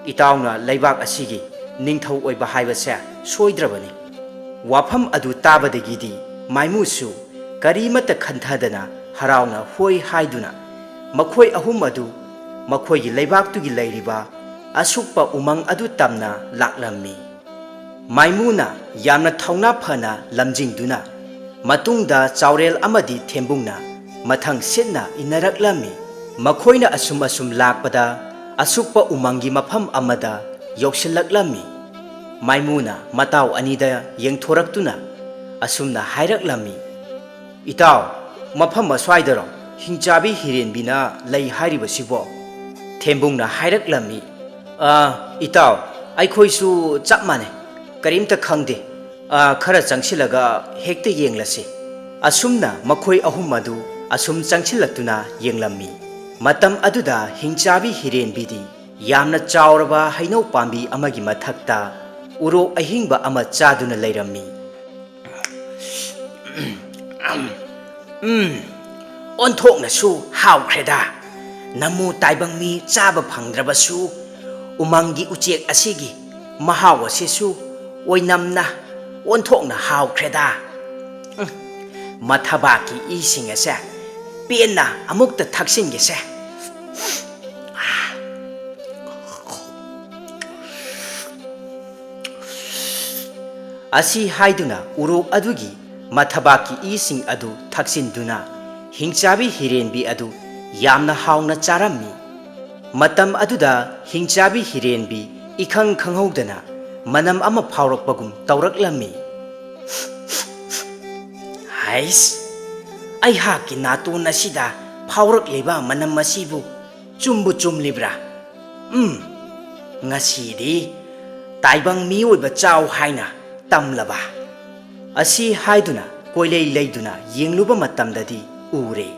ꯏꯇꯥꯎꯅ ꯂꯩꯕꯥꯛ ꯑꯁꯤꯒꯤ ꯅꯤꯡꯊꯧ ꯑꯣꯏꯕ ꯍꯥꯏꯕꯁꯦ ꯁꯣꯏꯗ꯭ꯔꯕꯅꯤ꯫ ꯋꯥꯐꯝ ꯑꯗꯨ ꯇꯥꯕꯗꯒꯤꯗꯤ ꯃꯥꯏꯃꯨꯁꯨ ꯀꯔꯤꯃꯠꯇ ꯈꯟꯊꯗꯅ ꯍꯔꯥꯎꯅ ꯍꯣꯏ ꯍꯥꯏꯗꯨꯅ ꯃꯈꯣꯏ ꯑꯍꯨꯝ ꯑꯗꯨ ꯃꯈꯣꯏꯒꯤ ꯂꯩꯕꯥꯛꯇꯨꯒꯤ ꯂꯩꯔꯤꯕ ꯑꯁꯨꯛꯄ ꯎꯃꯪ ꯑꯗꯨ ꯇꯝꯅ ꯂꯥꯛꯂꯝꯃꯤ꯫ ꯃꯥꯏꯃꯨꯅ ꯌꯥꯝꯅ ꯊꯧꯅꯥ ꯐꯅ ꯂꯝꯖꯤꯡꯗꯨꯅ ꯃꯇꯨꯡꯗ ꯆꯥꯎꯔꯦꯜ ꯑꯃꯗꯤ ꯊꯦꯝꯕꯨꯡꯅ ꯃꯊꯪ ꯁꯤꯠꯅ ꯏꯟꯅꯔꯛꯂꯝꯃꯤ꯫ ꯃꯈꯣꯏꯅ ꯑꯁꯨꯝ ꯑꯁꯨꯝ ꯂꯥꯛꯄꯗ ꯑꯁꯨꯛꯄ ꯎꯃꯪꯒꯤ ꯃꯐꯝ ꯑꯃꯗ ꯌꯧꯁꯤꯜꯂꯛꯂꯝꯃꯤ꯫ ꯃꯥꯏꯃꯨꯅ ꯃꯇꯥꯎ ꯑꯅꯤꯗ ꯌꯦꯡꯊꯣꯔꯛꯇꯨꯅ ꯑꯁꯨꯝꯅ ꯍꯥꯏꯔꯛꯂꯝꯃꯤ, "ꯏꯇꯥꯎ, ꯃꯐꯝ ꯑꯁ꯭ꯋꯥꯏꯗꯔꯣ ꯍꯤꯡꯆꯥꯕꯤ ꯍꯤꯔꯦꯟꯕꯤꯅ ꯂꯩ ꯍꯥꯏꯔꯤꯕꯁꯤꯕꯣ?" ꯊꯦꯝꯕꯨꯡꯅ ꯍꯥꯏꯔꯛꯂꯝꯃꯤ, "ꯑ, ꯏꯇꯥꯎ, ꯑꯩꯈꯣꯏꯁꯨ ꯆꯞ ꯃꯥꯟꯅꯩ, ꯀꯔꯤꯝꯇ ꯈꯪꯗꯦ꯫ ꯑ, ꯈꯔ ꯆꯪꯁꯤꯜꯂꯒ ꯍꯦꯛꯇ ꯌꯦꯡꯂꯁꯤ꯫" ꯑꯁꯨꯝꯅ ꯃꯈꯣꯏ ꯑꯍꯨꯝ ꯑꯗꯨ ꯑꯁꯨꯝ ꯆꯪꯁꯤꯜꯂꯛꯇꯨꯅ ꯌꯦꯡꯂꯝꯃꯤ꯫ ꯃꯇꯝ ꯑꯗꯨꯗ ꯍꯤꯡꯆꯥꯕꯤ ꯍꯤꯔꯦꯟꯕꯤꯗꯤ ꯌꯥꯝꯅ ꯆꯥꯎꯔꯕ ꯍꯩꯅꯧ ꯄꯥꯝꯕꯤ ꯑꯃꯒꯤ ꯃꯊꯛꯇ ꯎꯔꯣꯛ ꯑꯍꯤꯡꯕ ꯑꯃ ꯆꯥꯗꯨꯅ ꯂꯩꯔꯝꯃꯤ꯫ "ꯎꯝ, ꯑꯣꯟꯊꯣꯛꯅꯁꯨ ꯍꯥꯎꯈ꯭ꯔꯦꯗ꯫ ꯅꯃꯨ ꯇꯥꯏꯕꯪ ꯃꯤ ꯆꯥꯕ ꯐꯪꯗ꯭ꯔꯕꯁꯨ ꯎꯃꯪꯒꯤ ꯎꯆꯦꯛ ꯑꯁꯤꯒꯤ ꯃꯍꯥꯎ ꯑꯁꯤꯁꯨ ꯑꯣꯏꯅꯝꯅ ꯑꯣꯟꯊꯣꯛꯅ ꯍꯥꯎꯈ꯭ꯔꯦꯗ꯫ ꯎꯝ, ꯃꯊꯕꯥꯛꯀꯤ ꯏꯁꯤꯡ ꯑꯁꯦ ꯄꯦꯟꯅ ꯑꯃꯨꯛꯇ ꯊꯛꯆꯤꯟꯒꯦꯁꯦ꯫" ꯑꯁꯤ ꯍꯥꯏꯗꯨꯅ ꯎꯔꯣꯛ ꯑꯗꯨꯒꯤ ꯃꯊꯕꯥꯛꯀꯤ ꯏꯁꯤꯡ ꯑꯗꯨ ꯊꯛꯆꯤꯟꯗꯨꯅ ꯍꯤꯡꯆꯥꯕꯤ ꯍꯤꯔꯦꯟꯕꯤ ꯑꯗꯨ ꯌꯥꯝꯅ ꯍꯥꯎꯅ ꯆꯥꯔꯝꯃꯤ꯫ ꯃꯇꯝ ꯑꯗꯨꯗ ꯍꯤꯡꯆꯥꯕꯤ ꯍꯤꯔꯦꯟꯕꯤ ꯏꯈꯪ ꯈꯪꯍꯧꯗꯅ ꯃꯅꯝ ꯑꯃ ꯐꯥꯎꯔꯛꯄꯒꯨꯝ ꯇꯧꯔꯛꯂꯝꯃꯤ꯫ "ꯍꯩꯁ, ꯑꯩꯍꯥꯛꯀꯤ ꯅꯥꯇꯣꯟ ꯑꯁꯤꯗ ꯐꯥꯎꯔꯛꯂꯤꯕ ꯃꯅꯝ ꯑꯁꯤꯕꯨ ꯆꯨꯝꯕꯨ ꯆꯨꯝꯂꯤꯕ꯭ꯔꯥ? ꯎꯝ, ꯉꯁꯤꯗꯤ ꯇꯥꯏꯕꯪ ꯃꯤꯑꯣꯏꯕ ꯆꯥꯎ ꯍꯥꯏꯅ ꯇꯝꯂꯕ?" ꯑꯁꯤ ꯍꯥꯏꯗꯨꯅ ꯀꯣꯏꯂꯩ ꯂꯩꯗꯨꯅ ꯌꯦꯡꯂꯨꯕ ꯃꯇꯝꯗꯗꯤ ꯎꯔꯦ,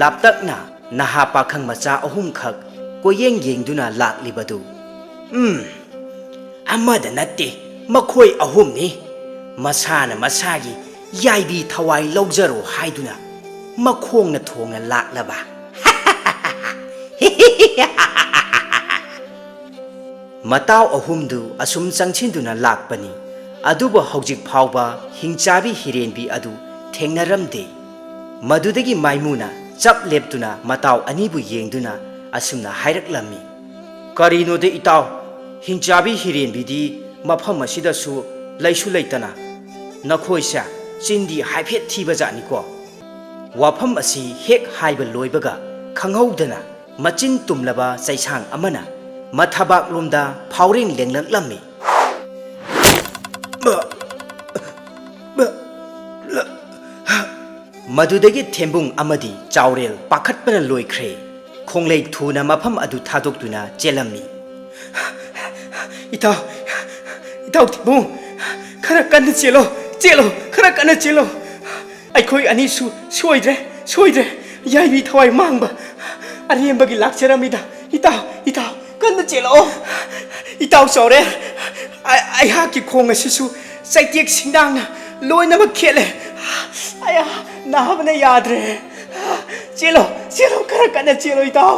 ꯂꯥꯞꯇꯛꯅ ꯅꯍꯥ ꯄꯥꯈꯪ ꯃꯆꯥ ꯑꯍꯨꯝꯈꯛ ꯀꯣꯏꯌꯦꯡ ꯌꯦꯡꯗꯨꯅ ꯂꯥꯛꯂꯤꯕꯗꯨ꯫ "ꯎꯝ, ꯑꯃꯗ ꯅꯠꯇꯦ, ꯃꯈꯣꯏ ꯑꯍꯨꯝꯅꯤ꯫ ꯃꯁꯥꯅ ꯃꯁꯥꯒꯤ ꯌꯥꯏꯕꯤ ꯊꯋꯥꯏ ꯂꯧꯖꯔꯣ ꯍꯥꯏꯗꯨꯅ ꯃꯈꯣꯡꯅ ꯊꯣꯡꯅ ꯂꯥꯛꯂꯕ꯫ ꯃꯇꯥꯎ ꯑꯍꯨꯝꯗꯨ ꯑꯁꯨꯝ ꯆꯪꯁꯤꯟꯗꯨꯅ ꯂꯥꯛꯄꯅꯤ꯫ ꯑꯗꯨꯕꯨ ꯍꯧꯖꯤꯛ ꯐꯥꯎꯕ ꯍꯤꯡꯆꯥꯕꯤ ꯍꯤꯔꯦꯟꯕꯤ ꯑꯗꯨ ꯊꯦꯡꯅꯔꯝꯗꯦ꯫ ꯃꯗꯨꯗꯒꯤ ꯃꯥꯏꯃꯨꯅ ꯆꯞ ꯂꯦꯞꯇꯨꯅ ꯃꯇꯥꯎ ꯑꯅꯤꯕꯨ ꯌꯦꯡꯗꯨꯅ ꯑꯁꯨꯝꯅ ꯍꯥꯏꯔꯛꯂꯝꯃꯤ, "ꯀꯔꯤꯅꯣꯗ ꯏꯇꯥꯎ, ꯍꯤꯡꯆꯥꯕꯤ ꯍꯤꯔꯦꯟꯕꯤꯗꯤ ꯃꯐꯝ ꯑꯁꯤꯗꯁꯨ ꯂꯩꯁꯨ ꯂꯩꯇꯅ ꯅꯈꯣꯏꯁꯦ ꯆꯤꯟꯗꯤ ꯍꯥꯏꯐꯦꯠ ꯊꯤꯕ ꯖꯥꯠꯅꯤꯀꯣ?" ꯋꯥꯐꯝ ꯑꯁꯤ ꯍꯦꯛ ꯍꯥꯏꯕ ꯂꯣꯏꯕꯒ ꯈꯪꯍꯧꯗꯅ ꯃꯆꯤꯟ ꯇꯨꯝꯂꯕ ꯆꯩꯁꯥꯡ ꯑꯃꯅ ꯃꯊꯕꯥꯛꯂꯣꯝꯗ ꯐꯥꯎꯔꯦꯡ ꯂꯦꯡꯂꯛꯂꯝꯃꯤ꯫ ꯃꯗꯨꯗꯒꯤ ꯊꯦꯝꯕꯨꯡ ꯑꯃꯗꯤ ꯆꯥꯎꯔꯦꯜ ꯄꯥꯈꯠꯄꯅ ꯂꯣꯏꯈ꯭ꯔꯦ꯫ ꯈꯣꯡꯂꯩ ꯊꯨꯅ ꯃꯐꯝ ꯑꯗꯨ ꯊꯥꯗꯣꯛꯇꯨꯅ ꯆꯦꯜꯂꯝꯃꯤ꯫ "ꯏꯇꯥꯎ, ꯏꯇꯥꯎ ꯊꯦꯝꯕꯨꯡ, ꯈꯔ ꯀꯟꯅ ꯆꯦꯜꯂꯣ, ꯆꯦꯜꯂꯣ, ꯈꯔ ꯀꯟꯅ ꯆꯦꯜꯂꯣ꯫ ꯑꯩꯈꯣꯏ ꯑꯅꯤꯁꯨ ꯁꯣꯏꯗ꯭ꯔꯦ, ꯁꯣꯏꯗ꯭ꯔꯦ꯫ ꯌꯥꯏꯕꯤ ꯊꯋꯥꯏ ꯃꯥꯡꯕ ꯑꯔꯦꯝꯕꯒꯤ ꯂꯥꯛꯆꯔꯝꯃꯤꯗ꯫ ꯏꯇꯥꯎ, ꯏꯇꯥꯎ, ꯀꯟꯅ ꯆꯦꯜꯂꯛꯑꯣ꯫ ꯏꯇꯥꯎ ꯆꯥꯎꯔꯦꯜ, ꯑ-, ꯑꯩꯍꯥꯛꯀꯤ ꯈꯣꯡ ꯑꯁꯤꯁꯨ ꯆꯩꯇꯦꯛ ꯁꯤꯡꯗꯥꯡꯅ ꯂꯣꯏꯅꯃꯛ ꯈꯦꯠꯂꯦ꯫ ꯑꯌꯥ, ꯅꯥꯕꯅ ꯌꯥꯗ꯭ꯔꯦ꯫ ꯆꯦꯜꯂꯣ, ꯆꯦꯜꯂꯣ, ꯈꯔ ꯀꯟꯅ ꯆꯦꯜꯂꯣ ꯏꯇꯥꯎ꯫"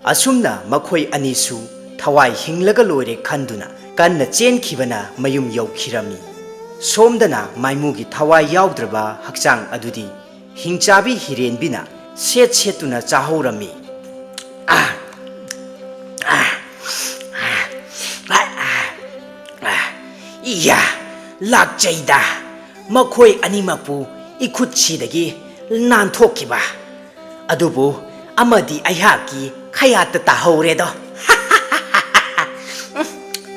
ꯑꯁꯨꯝꯅ ꯃꯈꯣꯏ ꯑꯅꯤꯁꯨ ꯊꯋꯥꯏ ꯍꯤꯡꯂꯒ ꯂꯣꯏꯔꯦ ꯈꯟꯗꯨꯅ ꯀꯟꯅ ꯆꯦꯟꯈꯤꯕꯅ ꯃꯌꯨꯝ ꯌꯧꯈꯤꯔꯝꯃꯤ꯫ ꯁꯣꯝꯗꯅ ꯃꯥꯏꯃꯨꯒꯤ ꯊꯋꯥꯏ ꯌꯥꯎꯗ꯭ꯔꯕ ꯍꯛꯆꯥꯡ ꯑꯗꯨꯗꯤ ꯍꯤꯡꯆꯥꯕꯤ ꯍꯤꯔꯦꯟꯕꯤꯅ ꯁꯦꯠ ꯁꯦꯠꯇꯨꯅ ꯆꯥꯍꯧꯔꯝꯃꯤ꯫ ꯑꯥ! ꯑꯥ! ꯑꯥ! ꯑꯥ! ꯑꯥ! ꯏꯌꯥ! ꯂꯥꯛꯆꯩꯗ꯫ ꯃꯈꯣꯏ ꯑꯅꯤꯃꯛꯄꯨ ꯏꯈꯨꯠꯁꯤꯗꯒꯤ ꯅꯥꯟꯊꯣꯛꯈꯤꯕ꯫ ꯑꯗꯨꯕꯨ ꯑꯃꯗꯤ ꯑꯩꯍꯥꯛꯀꯤ ꯈꯌꯥꯠꯇ ꯇꯥꯍꯧꯔꯦꯗꯣ꯫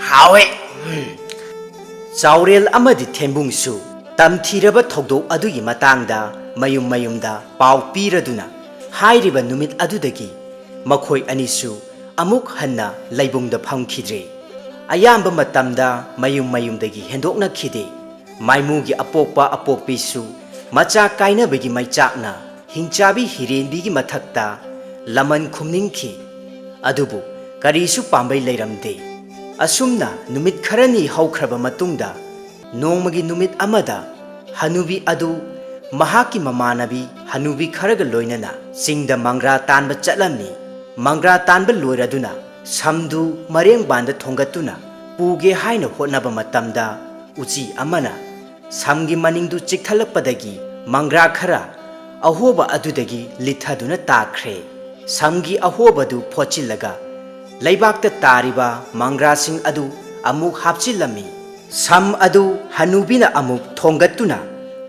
ꯍꯥꯎꯋꯦ꯫ ꯎꯝ꯫ ꯆꯥꯎꯔꯦꯜ ꯑꯃꯗꯤ ꯊꯦꯝꯕꯨꯡꯁꯨ ꯇꯝꯊꯤꯔꯕ ꯊꯧꯗꯣꯛ ꯑꯗꯨꯒꯤ ꯃꯇꯥꯡꯗ ꯃꯌꯨꯝ ꯃꯌꯨꯝꯗ ꯄꯥꯎ ꯄꯤꯔꯗꯨꯅ ꯍꯥꯏꯔꯤꯕ ꯅꯨꯃꯤꯠ ꯑꯗꯨꯗꯒꯤ ꯃꯈꯣꯏ ꯑꯅꯤꯁꯨ ꯑꯃꯨꯛ ꯍꯟꯅ ꯂꯩꯕꯨꯡꯗ ꯐꯝꯈꯤꯗ꯭ꯔꯦ꯫ ꯑꯌꯥꯝꯕ ꯃꯇꯝꯗ ꯃꯌꯨꯝ ꯃꯌꯨꯝꯗꯒꯤ ꯍꯦꯟꯗꯣꯛꯅꯈꯤꯗꯦ꯫ ꯃꯥꯏꯃꯨꯒꯤ ꯑꯄꯣꯛꯄ ꯑꯄꯣꯛꯄꯤꯁꯨ ꯃꯆꯥ ꯀꯥꯏꯅꯕꯒꯤ ꯃꯩꯆꯥꯛꯅ ꯍꯤꯡꯆꯥꯕꯤ ꯍꯤꯔꯦꯟꯕꯤꯒꯤ ꯃꯊꯛꯇ ꯂꯃꯟ ꯈꯨꯝꯅꯤꯡꯈꯤ꯫ ꯑꯗꯨꯕꯨ ꯀꯔꯤꯁꯨ ꯄꯥꯝꯕꯩ ꯂꯩꯔꯝꯗꯦ꯫ ꯑꯁꯨꯝꯅ ꯅꯨꯃꯤꯠ ꯈꯔꯅꯤ ꯍꯧꯈ꯭ꯔꯕ ꯃꯇꯨꯡꯗ ꯅꯣꯡꯃꯒꯤ ꯅꯨꯃꯤꯠ ꯑꯃꯗ ꯍꯅꯨꯕꯤ ꯑꯗꯨ ꯃꯍꯥꯛꯀꯤ ꯃꯃꯥꯟꯅꯕꯤ ꯍꯅꯨꯕꯤ ꯈꯔꯒ ꯂꯣꯏꯅꯅ ꯆꯤꯡꯗ ꯃꯪꯒ꯭ꯔꯥ ꯇꯥꯟꯕ ꯆꯠꯂꯝꯃꯤ꯫ ꯃꯪꯒ꯭ꯔꯥ ꯇꯥꯟꯕ ꯂꯣꯏꯔꯗꯨꯅ ꯁꯝꯗꯨ ꯃꯔꯦꯡꯕꯥꯟꯗ ꯊꯣꯡꯒꯠꯇꯨꯅ ꯄꯨꯒꯦ ꯍꯥꯏꯅ ꯍꯣꯠꯅꯕ ꯃꯇꯝꯗ, ꯎꯆꯤ ꯑꯃꯅ ꯁꯝꯒꯤ ꯃꯅꯤꯡꯗꯨ ꯆꯤꯛꯊꯠꯂꯛꯄꯗꯒꯤ ꯃꯪꯒ꯭ꯔꯥ ꯈꯔ ꯑꯍꯣꯕ ꯑꯗꯨꯗꯒꯤ ꯂꯤꯠꯊꯗꯨꯅ ꯇꯥꯈ꯭ꯔꯦ꯫ ꯁꯝꯒꯤ ꯑꯍꯣꯕꯗꯨ ꯐꯣꯠꯆꯤꯜꯂꯒ ꯂꯩꯕꯥꯛꯇ ꯇꯥꯔꯤꯕ ꯃꯪꯒ꯭ꯔꯥꯁꯤꯡ ꯑꯗꯨ ꯑꯃꯨꯛ ꯍꯥꯞꯆꯤꯜꯂꯝꯃꯤ꯫ ꯁꯝ ꯑꯗꯨ ꯍꯅꯨꯕꯤꯅ ꯑꯃꯨꯛ ꯊꯣꯡꯒꯠꯇꯨꯅ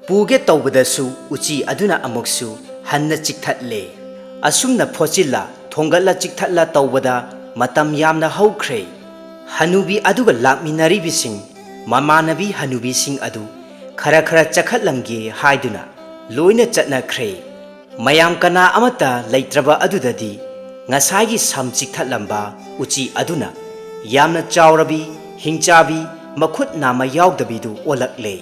ꯄꯨꯒꯦ ꯇꯧꯕꯗꯁꯨ ꯎꯆꯤ ꯑꯗꯨꯅ ꯑꯃꯨꯛꯁꯨ ꯍꯟꯅ ꯆꯤꯛꯊꯠꯂꯦ꯫ ꯑꯁꯨꯝꯅ ꯐꯣꯠꯆꯤꯜꯂ ꯊꯣꯡꯒꯠꯂ ꯆꯤꯛꯊꯠꯂ ꯇꯧꯕꯗ ꯃꯇꯝ ꯌꯥꯝꯅ ꯍꯧꯈ꯭ꯔꯦ꯫ ꯍꯅꯨꯕꯤ ꯑꯗꯨꯒ ꯂꯥꯛꯃꯤꯟꯅꯔꯤꯕꯁꯤꯡ, ꯃꯃꯥꯟꯅꯕꯤ ꯍꯅꯨꯕꯤꯁꯤꯡ ꯑꯗꯨ ꯈꯔ ꯈꯔ ꯆꯈꯠꯂꯝꯒꯦ ꯍꯥꯏꯗꯨꯅ ꯂꯣꯏꯅ ꯆꯠꯅꯈ꯭ꯔꯦ꯫ ꯃꯌꯥꯝ ꯀꯅꯥ ꯑꯃꯠꯇ ꯂꯩꯇ꯭ꯔꯕ ꯑꯗꯨꯗꯗꯤ ꯉꯁꯥꯏꯒꯤ ꯁꯝ ꯆꯤꯛꯊꯠꯂꯝꯕ ꯎꯆꯤ ꯑꯗꯨꯅ ꯌꯥꯝꯅ ꯆꯥꯎꯔꯕꯤ, ꯍꯤꯡꯆꯥꯕꯤ, ꯃꯈꯨꯠ ꯅꯥꯝꯃ ꯌꯥꯎꯗꯕꯤꯗꯨ ꯑꯣꯜꯂꯛꯂꯦ꯫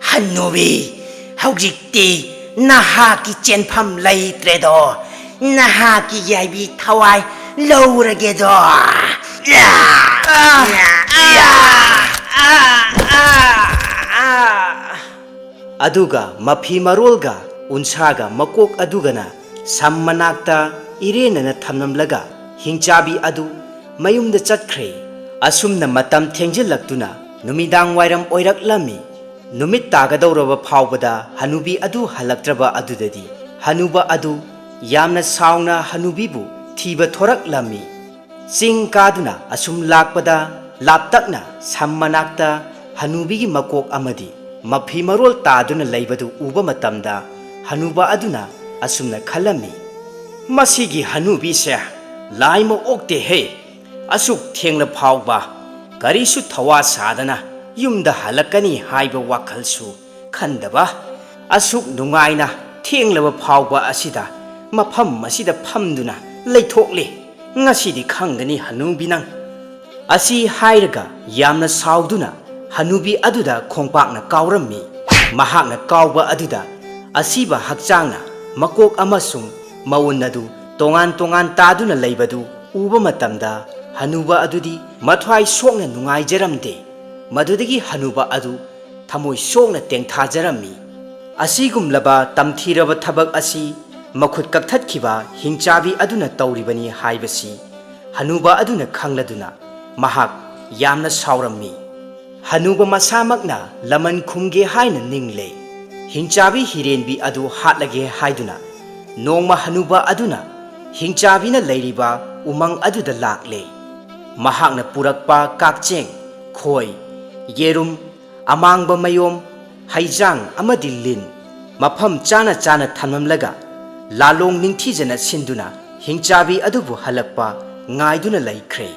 ꯍꯟꯅꯨꯕꯤ, ꯍꯧꯖꯤꯛꯇꯤ ꯅꯍꯥꯛꯀꯤ ꯆꯦꯟꯐꯝ ꯂꯩꯇ꯭ꯔꯦꯗꯣ꯫ ꯅꯍꯥꯛꯀꯤ ꯌꯥꯏꯕꯤ ꯊꯋꯥꯏ ꯂꯧꯔꯒꯦꯗꯣ꯫ ꯑꯗꯨꯒ ꯃꯐꯤ ꯃꯔꯣꯜꯒ ꯎꯟꯁꯥꯒ ꯃꯀꯣꯛ ꯑꯗꯨꯒꯅ ꯁꯝ ꯃꯅꯥꯛꯇ ꯏꯔꯦꯟꯅꯅ ꯊꯝꯂꯝꯂꯒ ꯍꯤꯡꯆꯥꯕꯤ ꯑꯗꯨ ꯃꯌꯨꯝꯗ ꯆꯠꯈ꯭ꯔꯦ꯫ ꯑꯁꯨꯝꯅ ꯃꯇꯝ ꯊꯦꯡꯖꯤꯜꯂꯛꯇꯨꯅ ꯅꯨꯃꯤꯗꯥꯡ ꯋꯥꯏꯔꯝ ꯑꯣꯏꯔꯛꯂꯝꯃꯤ꯫ ꯅꯨꯃꯤꯠ ꯇꯥꯒꯗꯧꯔꯕ ꯐꯥꯎꯕꯗ ꯍꯅꯨꯕꯤ ꯑꯗꯨ ꯍꯜꯂꯛꯇ꯭ꯔꯕ ꯑꯗꯨꯗꯗꯤ ꯍꯅꯨꯕ ꯑꯗꯨ ꯌꯥꯝꯅ ꯁꯥꯎꯅ ꯍꯅꯨꯕꯤꯕꯨ ꯊꯤꯕ ꯊꯣꯔꯛꯂꯝꯃꯤ꯫ ꯆꯤꯡ ꯀꯥꯗꯨꯅ ꯑꯁꯨꯝ ꯂꯥꯛꯄꯗ ꯂꯥꯞꯇꯛꯅ ꯁꯝ ꯃꯅꯥꯛꯇ ꯍꯅꯨꯕꯤꯒꯤ ꯃꯀꯣꯛ ꯑꯃꯗꯤ ꯃꯐꯤ ꯃꯔꯣꯜ ꯇꯥꯗꯨꯅ ꯂꯩꯕꯗꯨ ꯎꯕ ꯃꯇꯝꯗ ꯍꯅꯨꯕ ꯑꯗꯨꯅ ꯑꯁꯨꯝꯅ ꯈꯜꯂꯝꯃꯤ, "ꯃꯁꯤꯒꯤ ꯍꯅꯨꯕꯤꯁꯦ ꯂꯥꯏꯃ ꯑꯣꯛꯇꯦꯍꯦ꯫ ꯑꯁꯨꯛ ꯊꯦꯡꯂ ꯐꯥꯎꯕ ꯀꯔꯤꯁꯨ ꯊꯋꯥ ꯁꯥꯗꯅ ꯌꯨꯝꯗ ꯍꯜꯂꯛꯀꯅꯤ ꯍꯥꯏꯕ ꯋꯥꯈꯜꯁꯨ ꯈꯟꯗꯕ, ꯑꯁꯨꯛ ꯅꯨꯡꯉꯥꯏꯅ ꯊꯦꯡꯂꯕ ꯐꯥꯎꯕ ꯑꯁꯤꯗ ꯃꯐꯝ ꯑꯁꯤꯗ ꯐꯝꯗꯨꯅ ꯂꯩꯊꯣꯛꯂꯤ꯫ ꯉꯁꯤꯗꯤ ꯈꯪꯒꯅꯤ ꯍꯅꯨꯕꯤ ꯅꯪ꯫" ꯑꯁꯤ ꯍꯥꯏꯔꯒ ꯌꯥꯝꯅ ꯁꯥꯎꯗꯨꯅ ꯍꯅꯨꯕꯤ ꯑꯗꯨꯗ ꯈꯣꯡꯄꯥꯛꯅ ꯀꯥꯎꯔꯝꯃꯤ꯫ ꯃꯍꯥꯛꯅ ꯀꯥꯎꯕ ꯑꯗꯨꯗ ꯑꯁꯤꯕ ꯍꯛꯆꯥꯡꯅ ꯃꯀꯣꯛ ꯑꯃꯁꯨꯡ ꯃꯎꯟ ꯑꯗꯨ ꯇꯣꯉꯥꯟ ꯇꯣꯉꯥꯟ ꯇꯥꯗꯨꯅ ꯂꯩꯕꯗꯨ ꯎꯕ ꯃꯇꯝꯗ ꯍꯅꯨꯕ ꯑꯗꯨꯗꯤ ꯃꯊ꯭ꯋꯥꯏ ꯁꯣꯛꯅ ꯅꯨꯡꯉꯥꯏꯖꯔꯝꯗꯦ꯫ ꯃꯗꯨꯗꯒꯤ ꯍꯅꯨꯕ ꯑꯗꯨ ꯊꯃꯣꯏ ꯁꯣꯛꯅ ꯇꯦꯡꯊꯥꯖꯔꯝꯃꯤ꯫ ꯑꯁꯤꯒꯨꯝꯂꯕ ꯇꯝꯊꯤꯔꯕ ꯊꯕꯛ ꯑꯁꯤ ꯃꯈꯨꯠ ꯀꯛꯊꯠꯈꯤꯕ ꯍꯤꯡꯆꯥꯕꯤ ꯑꯗꯨꯅ ꯇꯧꯔꯤꯕꯅꯤ ꯍꯥꯏꯕꯁꯤ ꯍꯅꯨꯕ ꯑꯗꯨꯅ ꯈꯪꯂꯗꯨꯅ ꯃꯍꯥꯛ ꯌꯥꯝꯅ ꯁꯥꯎꯔꯝꯃꯤ꯫ ꯍꯅꯨꯕ ꯃꯁꯥꯃꯛꯅ ꯂꯃꯟ ꯈꯨꯝꯒꯦ ꯍꯥꯏꯅ ꯅꯤꯡꯂꯦ꯫ ꯍꯤꯡꯆꯥꯕꯤ ꯍꯤꯔꯦꯟꯕꯤ ꯑꯗꯨ ꯍꯥꯠꯂꯒꯦ ꯍꯥꯏꯗꯨꯅ ꯅꯣꯡꯃ ꯍꯅꯨꯕ ꯑꯗꯨꯅ ꯍꯤꯡꯆꯥꯕꯤꯅ ꯂꯩꯔꯤꯕ ꯎꯃꯪ ꯑꯗꯨꯗ ꯂꯥꯛꯂꯦ꯫ ꯃꯍꯥꯛꯅ ꯄꯨꯔꯛꯄ ꯀꯥꯛꯆꯦꯡ, ꯈꯣꯏ, ꯌꯦꯔꯨꯝ, ꯑꯃꯥꯡꯕ ꯃꯌꯣꯝ, ꯍꯩꯖꯥꯡ ꯑꯃꯗꯤ ꯂꯤꯟ ꯃꯐꯝ ꯆꯥꯅ ꯆꯥꯅ ꯊꯝꯂꯝꯂꯒ ꯂꯥꯂꯣꯡ ꯅꯤꯡꯊꯤꯖꯅ ꯁꯤꯟꯗꯨꯅ ꯍꯤꯡꯆꯥꯕꯤ ꯑꯗꯨꯕꯨ ꯍꯜꯂꯛꯄ ꯉꯥꯏꯗꯨꯅ ꯂꯩꯈ꯭ꯔꯦ꯫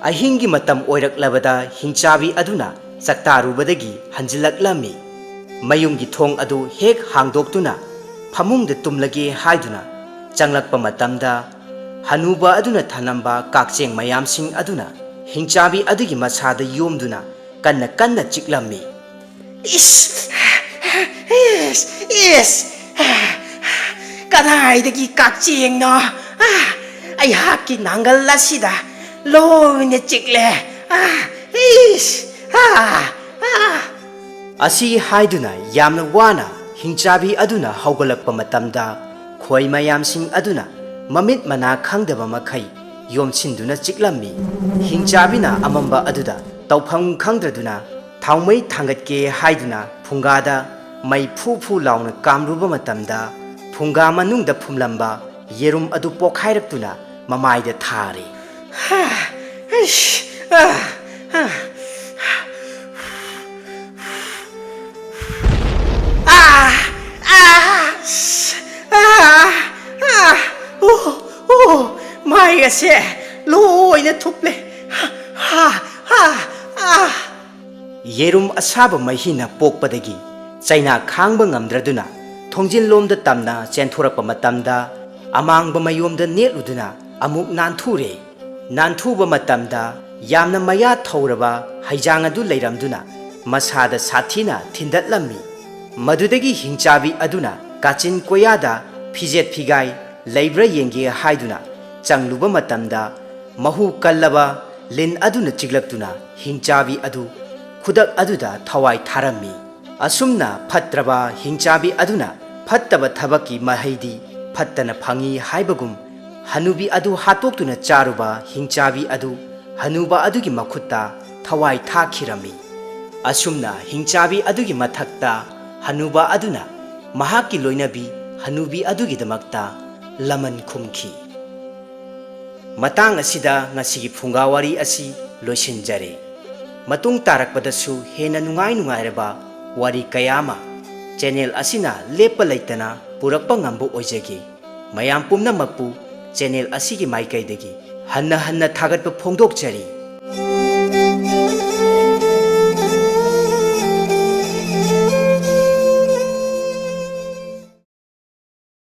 ꯑꯍꯤꯡꯒꯤ ꯃꯇꯝ ꯑꯣꯏꯔꯛꯂꯕꯗ ꯍꯤꯡꯆꯥꯕꯤ ꯑꯗꯨꯅ ꯆꯥꯛꯇꯥꯔꯨꯕꯗꯒꯤ ꯍꯟꯖꯤꯜꯂꯛꯂꯝꯃꯤ꯫ ꯃꯌꯨꯝꯒꯤ ꯊꯣꯡ ꯑꯗꯨ ꯍꯦꯛ ꯍꯥꯡꯗꯣꯛꯇꯨꯅ ꯐꯃꯨꯡꯗ ꯇꯨꯝꯂꯒꯦ ꯍꯥꯏꯗꯨꯅ ꯆꯪꯂꯛꯄ ꯃꯇꯝꯗ ꯍꯅꯨꯕ ꯑꯗꯨꯅ ꯊꯅꯝꯕ ꯀꯥꯛꯆꯦꯡ ꯃꯌꯥꯝꯁꯤꯡ ꯑꯗꯨꯅ ꯍꯤꯡꯆꯥꯕꯤ ꯑꯗꯨꯒꯤ ꯃꯁꯥꯗ ꯌꯣꯝꯗꯨꯅ ꯀꯟꯅ ꯀꯟꯅ ꯆꯤꯛꯂꯝꯃꯤ꯫ ꯏꯁ! ꯏꯁ! ꯏꯁ! ꯀꯗꯥꯏꯗꯒꯤ ꯀꯛꯆꯦꯡꯅꯣ? ꯑꯩꯍꯥꯛꯀꯤ ꯅꯥꯡꯒꯜ ꯑꯁꯤꯗ ꯂꯣꯏꯅ ꯆꯤꯛꯂꯦ꯫ ꯏꯁ! ꯑꯁꯤ ꯍꯥꯏꯗꯨꯅ ꯌꯥꯝꯅ ꯋꯥꯅ ꯍꯤꯡꯆꯥꯕꯤ ꯑꯗꯨꯅ ꯍꯧꯒꯠꯂꯛꯄ ꯃꯇꯝꯗ ꯈꯣꯏ ꯃꯌꯥꯝꯁꯤꯡ ꯑꯗꯨꯅ ꯃꯃꯤꯠ ꯃꯅꯥ ꯈꯪꯗꯕ ꯃꯈꯩ ꯌꯣꯝꯁꯤꯟꯗꯨꯅ ꯆꯤꯛꯂꯝꯃꯤ꯫ ꯍꯤꯡꯆꯥꯕꯤꯅ ꯑꯃꯝꯕ ꯑꯗꯨꯗ ꯇꯧꯐꯝ ꯈꯪꯗ꯭ꯔꯗꯨꯅ ꯊꯥꯎꯃꯩ ꯊꯥꯡꯒꯠꯀꯦ ꯍꯥꯏꯗꯨꯅ ꯐꯨꯡꯒꯥꯗ ꯃꯩ ꯐꯨ ꯐꯨ ꯂꯥꯎꯅ ꯀꯥꯝꯂꯨꯕ ꯃꯇꯝꯗ ꯐꯨꯡꯒꯥ ꯃꯅꯨꯡꯗ ꯐꯨꯝꯂꯝꯕ ꯌꯦꯔꯨꯝ ꯑꯗꯨ ꯄꯣꯈꯥꯏꯔꯛꯇꯨꯅ ꯃꯃꯥꯏꯗ ꯊꯥꯔꯦ꯫ ꯍꯥ, ꯏꯁ, ꯑ, ꯑ꯫ ꯑꯥ! ꯑꯥ! ꯑꯥ! ꯑꯥ! ꯑꯣ! ꯑꯣ! ꯃꯥꯏ ꯑꯁꯦ ꯂꯣꯏꯅ ꯊꯨꯞꯂꯦ꯫ ꯍꯥ! ꯍꯥ! ꯑꯥ! ꯌꯦꯔꯨꯝ ꯑꯁꯥꯕ ꯃꯍꯤꯅ ꯄꯣꯛꯄꯗꯒꯤ ꯆꯩꯅꯥ ꯈꯥꯡꯕ ꯉꯝꯗ꯭ꯔꯗꯨꯅ ꯊꯣꯡꯖꯤꯜꯂꯣꯝꯗ ꯇꯝꯅ ꯆꯦꯟꯊꯣꯔꯛꯄ ꯃꯇꯝꯗ ꯑꯃꯥꯡꯕ ꯃꯌꯣꯝꯗ ꯅꯦꯠꯂꯨꯗꯨꯅ ꯑꯃꯨꯛ ꯅꯥꯟꯊꯨꯔꯦ꯫ ꯅꯥꯟꯊꯨꯕ ꯃꯇꯝꯗ ꯌꯥꯝꯅ ꯃꯌꯥ ꯊꯧꯔꯕ ꯍꯩꯖꯥꯡ ꯑꯗꯨ ꯂꯩꯔꯝꯗꯨꯅ ꯃꯁꯥꯗ ꯁꯥꯊꯤꯅ ꯊꯤꯟꯗꯠꯂꯝꯃꯤ꯫ ꯃꯗꯨꯗꯒꯤ ꯍꯤꯡꯆꯥꯕꯤ ꯑꯗꯨꯅ ꯀꯥꯆꯤꯟ ꯀꯣꯌꯥꯗ ꯐꯤꯖꯦꯠ ꯐꯤꯒꯥꯏ ꯂꯩꯕ꯭ꯔꯥ ꯌꯦꯡꯒꯦ ꯍꯥꯏꯗꯨꯅ ꯆꯪꯂꯨꯕ ꯃꯇꯝꯗ ꯃꯍꯨ ꯀꯜꯂꯕ ꯂꯤꯟ ꯑꯗꯨꯅ ꯆꯤꯛꯂꯛꯇꯨꯅ ꯍꯤꯡꯆꯥꯕꯤ ꯑꯗꯨ ꯈꯨꯗꯛ ꯑꯗꯨꯗ ꯊꯋꯥꯏ ꯊꯥꯔꯝꯃꯤ꯫ ꯑꯁꯨꯝꯅ ꯐꯠꯇ꯭ꯔꯕ ꯍꯤꯡꯆꯥꯕꯤ ꯑꯗꯨꯅ ꯐꯠꯇꯕ ꯊꯕꯛꯀꯤ ꯃꯍꯩꯗꯤ ꯐꯠꯇꯅ ꯐꯪꯏ ꯍꯥꯏꯕꯒꯨꯝ, ꯍꯅꯨꯕꯤ ꯑꯗꯨ ꯍꯥꯠꯇꯣꯛꯇꯨꯅ ꯆꯥꯔꯨꯕ ꯍꯤꯡꯆꯥꯕꯤ ꯑꯗꯨ ꯍꯅꯨꯕ ꯑꯗꯨꯒꯤ ꯃꯈꯨꯠꯇ ꯊꯋꯥꯏ ꯊꯥꯈꯤꯔꯝꯃꯤ꯫ ꯑꯁꯨꯝꯅ ꯍꯤꯡꯆꯥꯕꯤ ꯑꯗꯨꯒꯤ ꯃꯊꯛꯇ ꯍꯅꯨꯕ ꯑꯗꯨꯅ ꯃꯍꯥꯛꯀꯤ ꯂꯣꯏꯅꯕꯤ ꯍꯅꯨꯕꯤ ꯑꯗꯨꯒꯤꯗꯃꯛꯇ ꯂꯃꯟ ꯈꯨꯝꯈꯤ꯫ ꯃꯇꯥꯡ ꯑꯁꯤꯗ ꯉꯁꯤꯒꯤ ꯐꯨꯡꯒꯥ ꯋꯥꯔꯤ ꯑꯁꯤ ꯂꯣꯏꯁꯤꯟꯖꯔꯦ꯫ ꯃꯇꯨꯡ ꯇꯥꯔꯛꯄꯗꯁꯨ ꯍꯦꯟꯅ ꯅꯨꯡꯉꯥꯏ ꯅꯨꯡꯉꯥꯏꯔꯕ ꯋꯥꯔꯤ ꯀꯌꯥ ꯑꯃ ꯆꯦꯅꯦꯜ ꯑꯁꯤꯅ ꯂꯦꯞꯄ ꯂꯩꯇꯅ ꯄꯨꯔꯛꯄ ꯉꯝꯕ ꯑꯣꯏꯖꯒꯦ꯫ ꯃꯌꯥꯝ ꯄꯨꯝꯅꯃꯛꯄꯨ ꯆꯦꯅꯦꯜ ꯑꯁꯤꯒꯤ ꯃꯥꯏꯀꯩꯗꯒꯤ ꯍꯟꯅ ꯍꯟꯅ ꯊꯥꯒꯠꯄ ꯐꯣꯡꯗꯣꯛꯆꯔꯤ꯫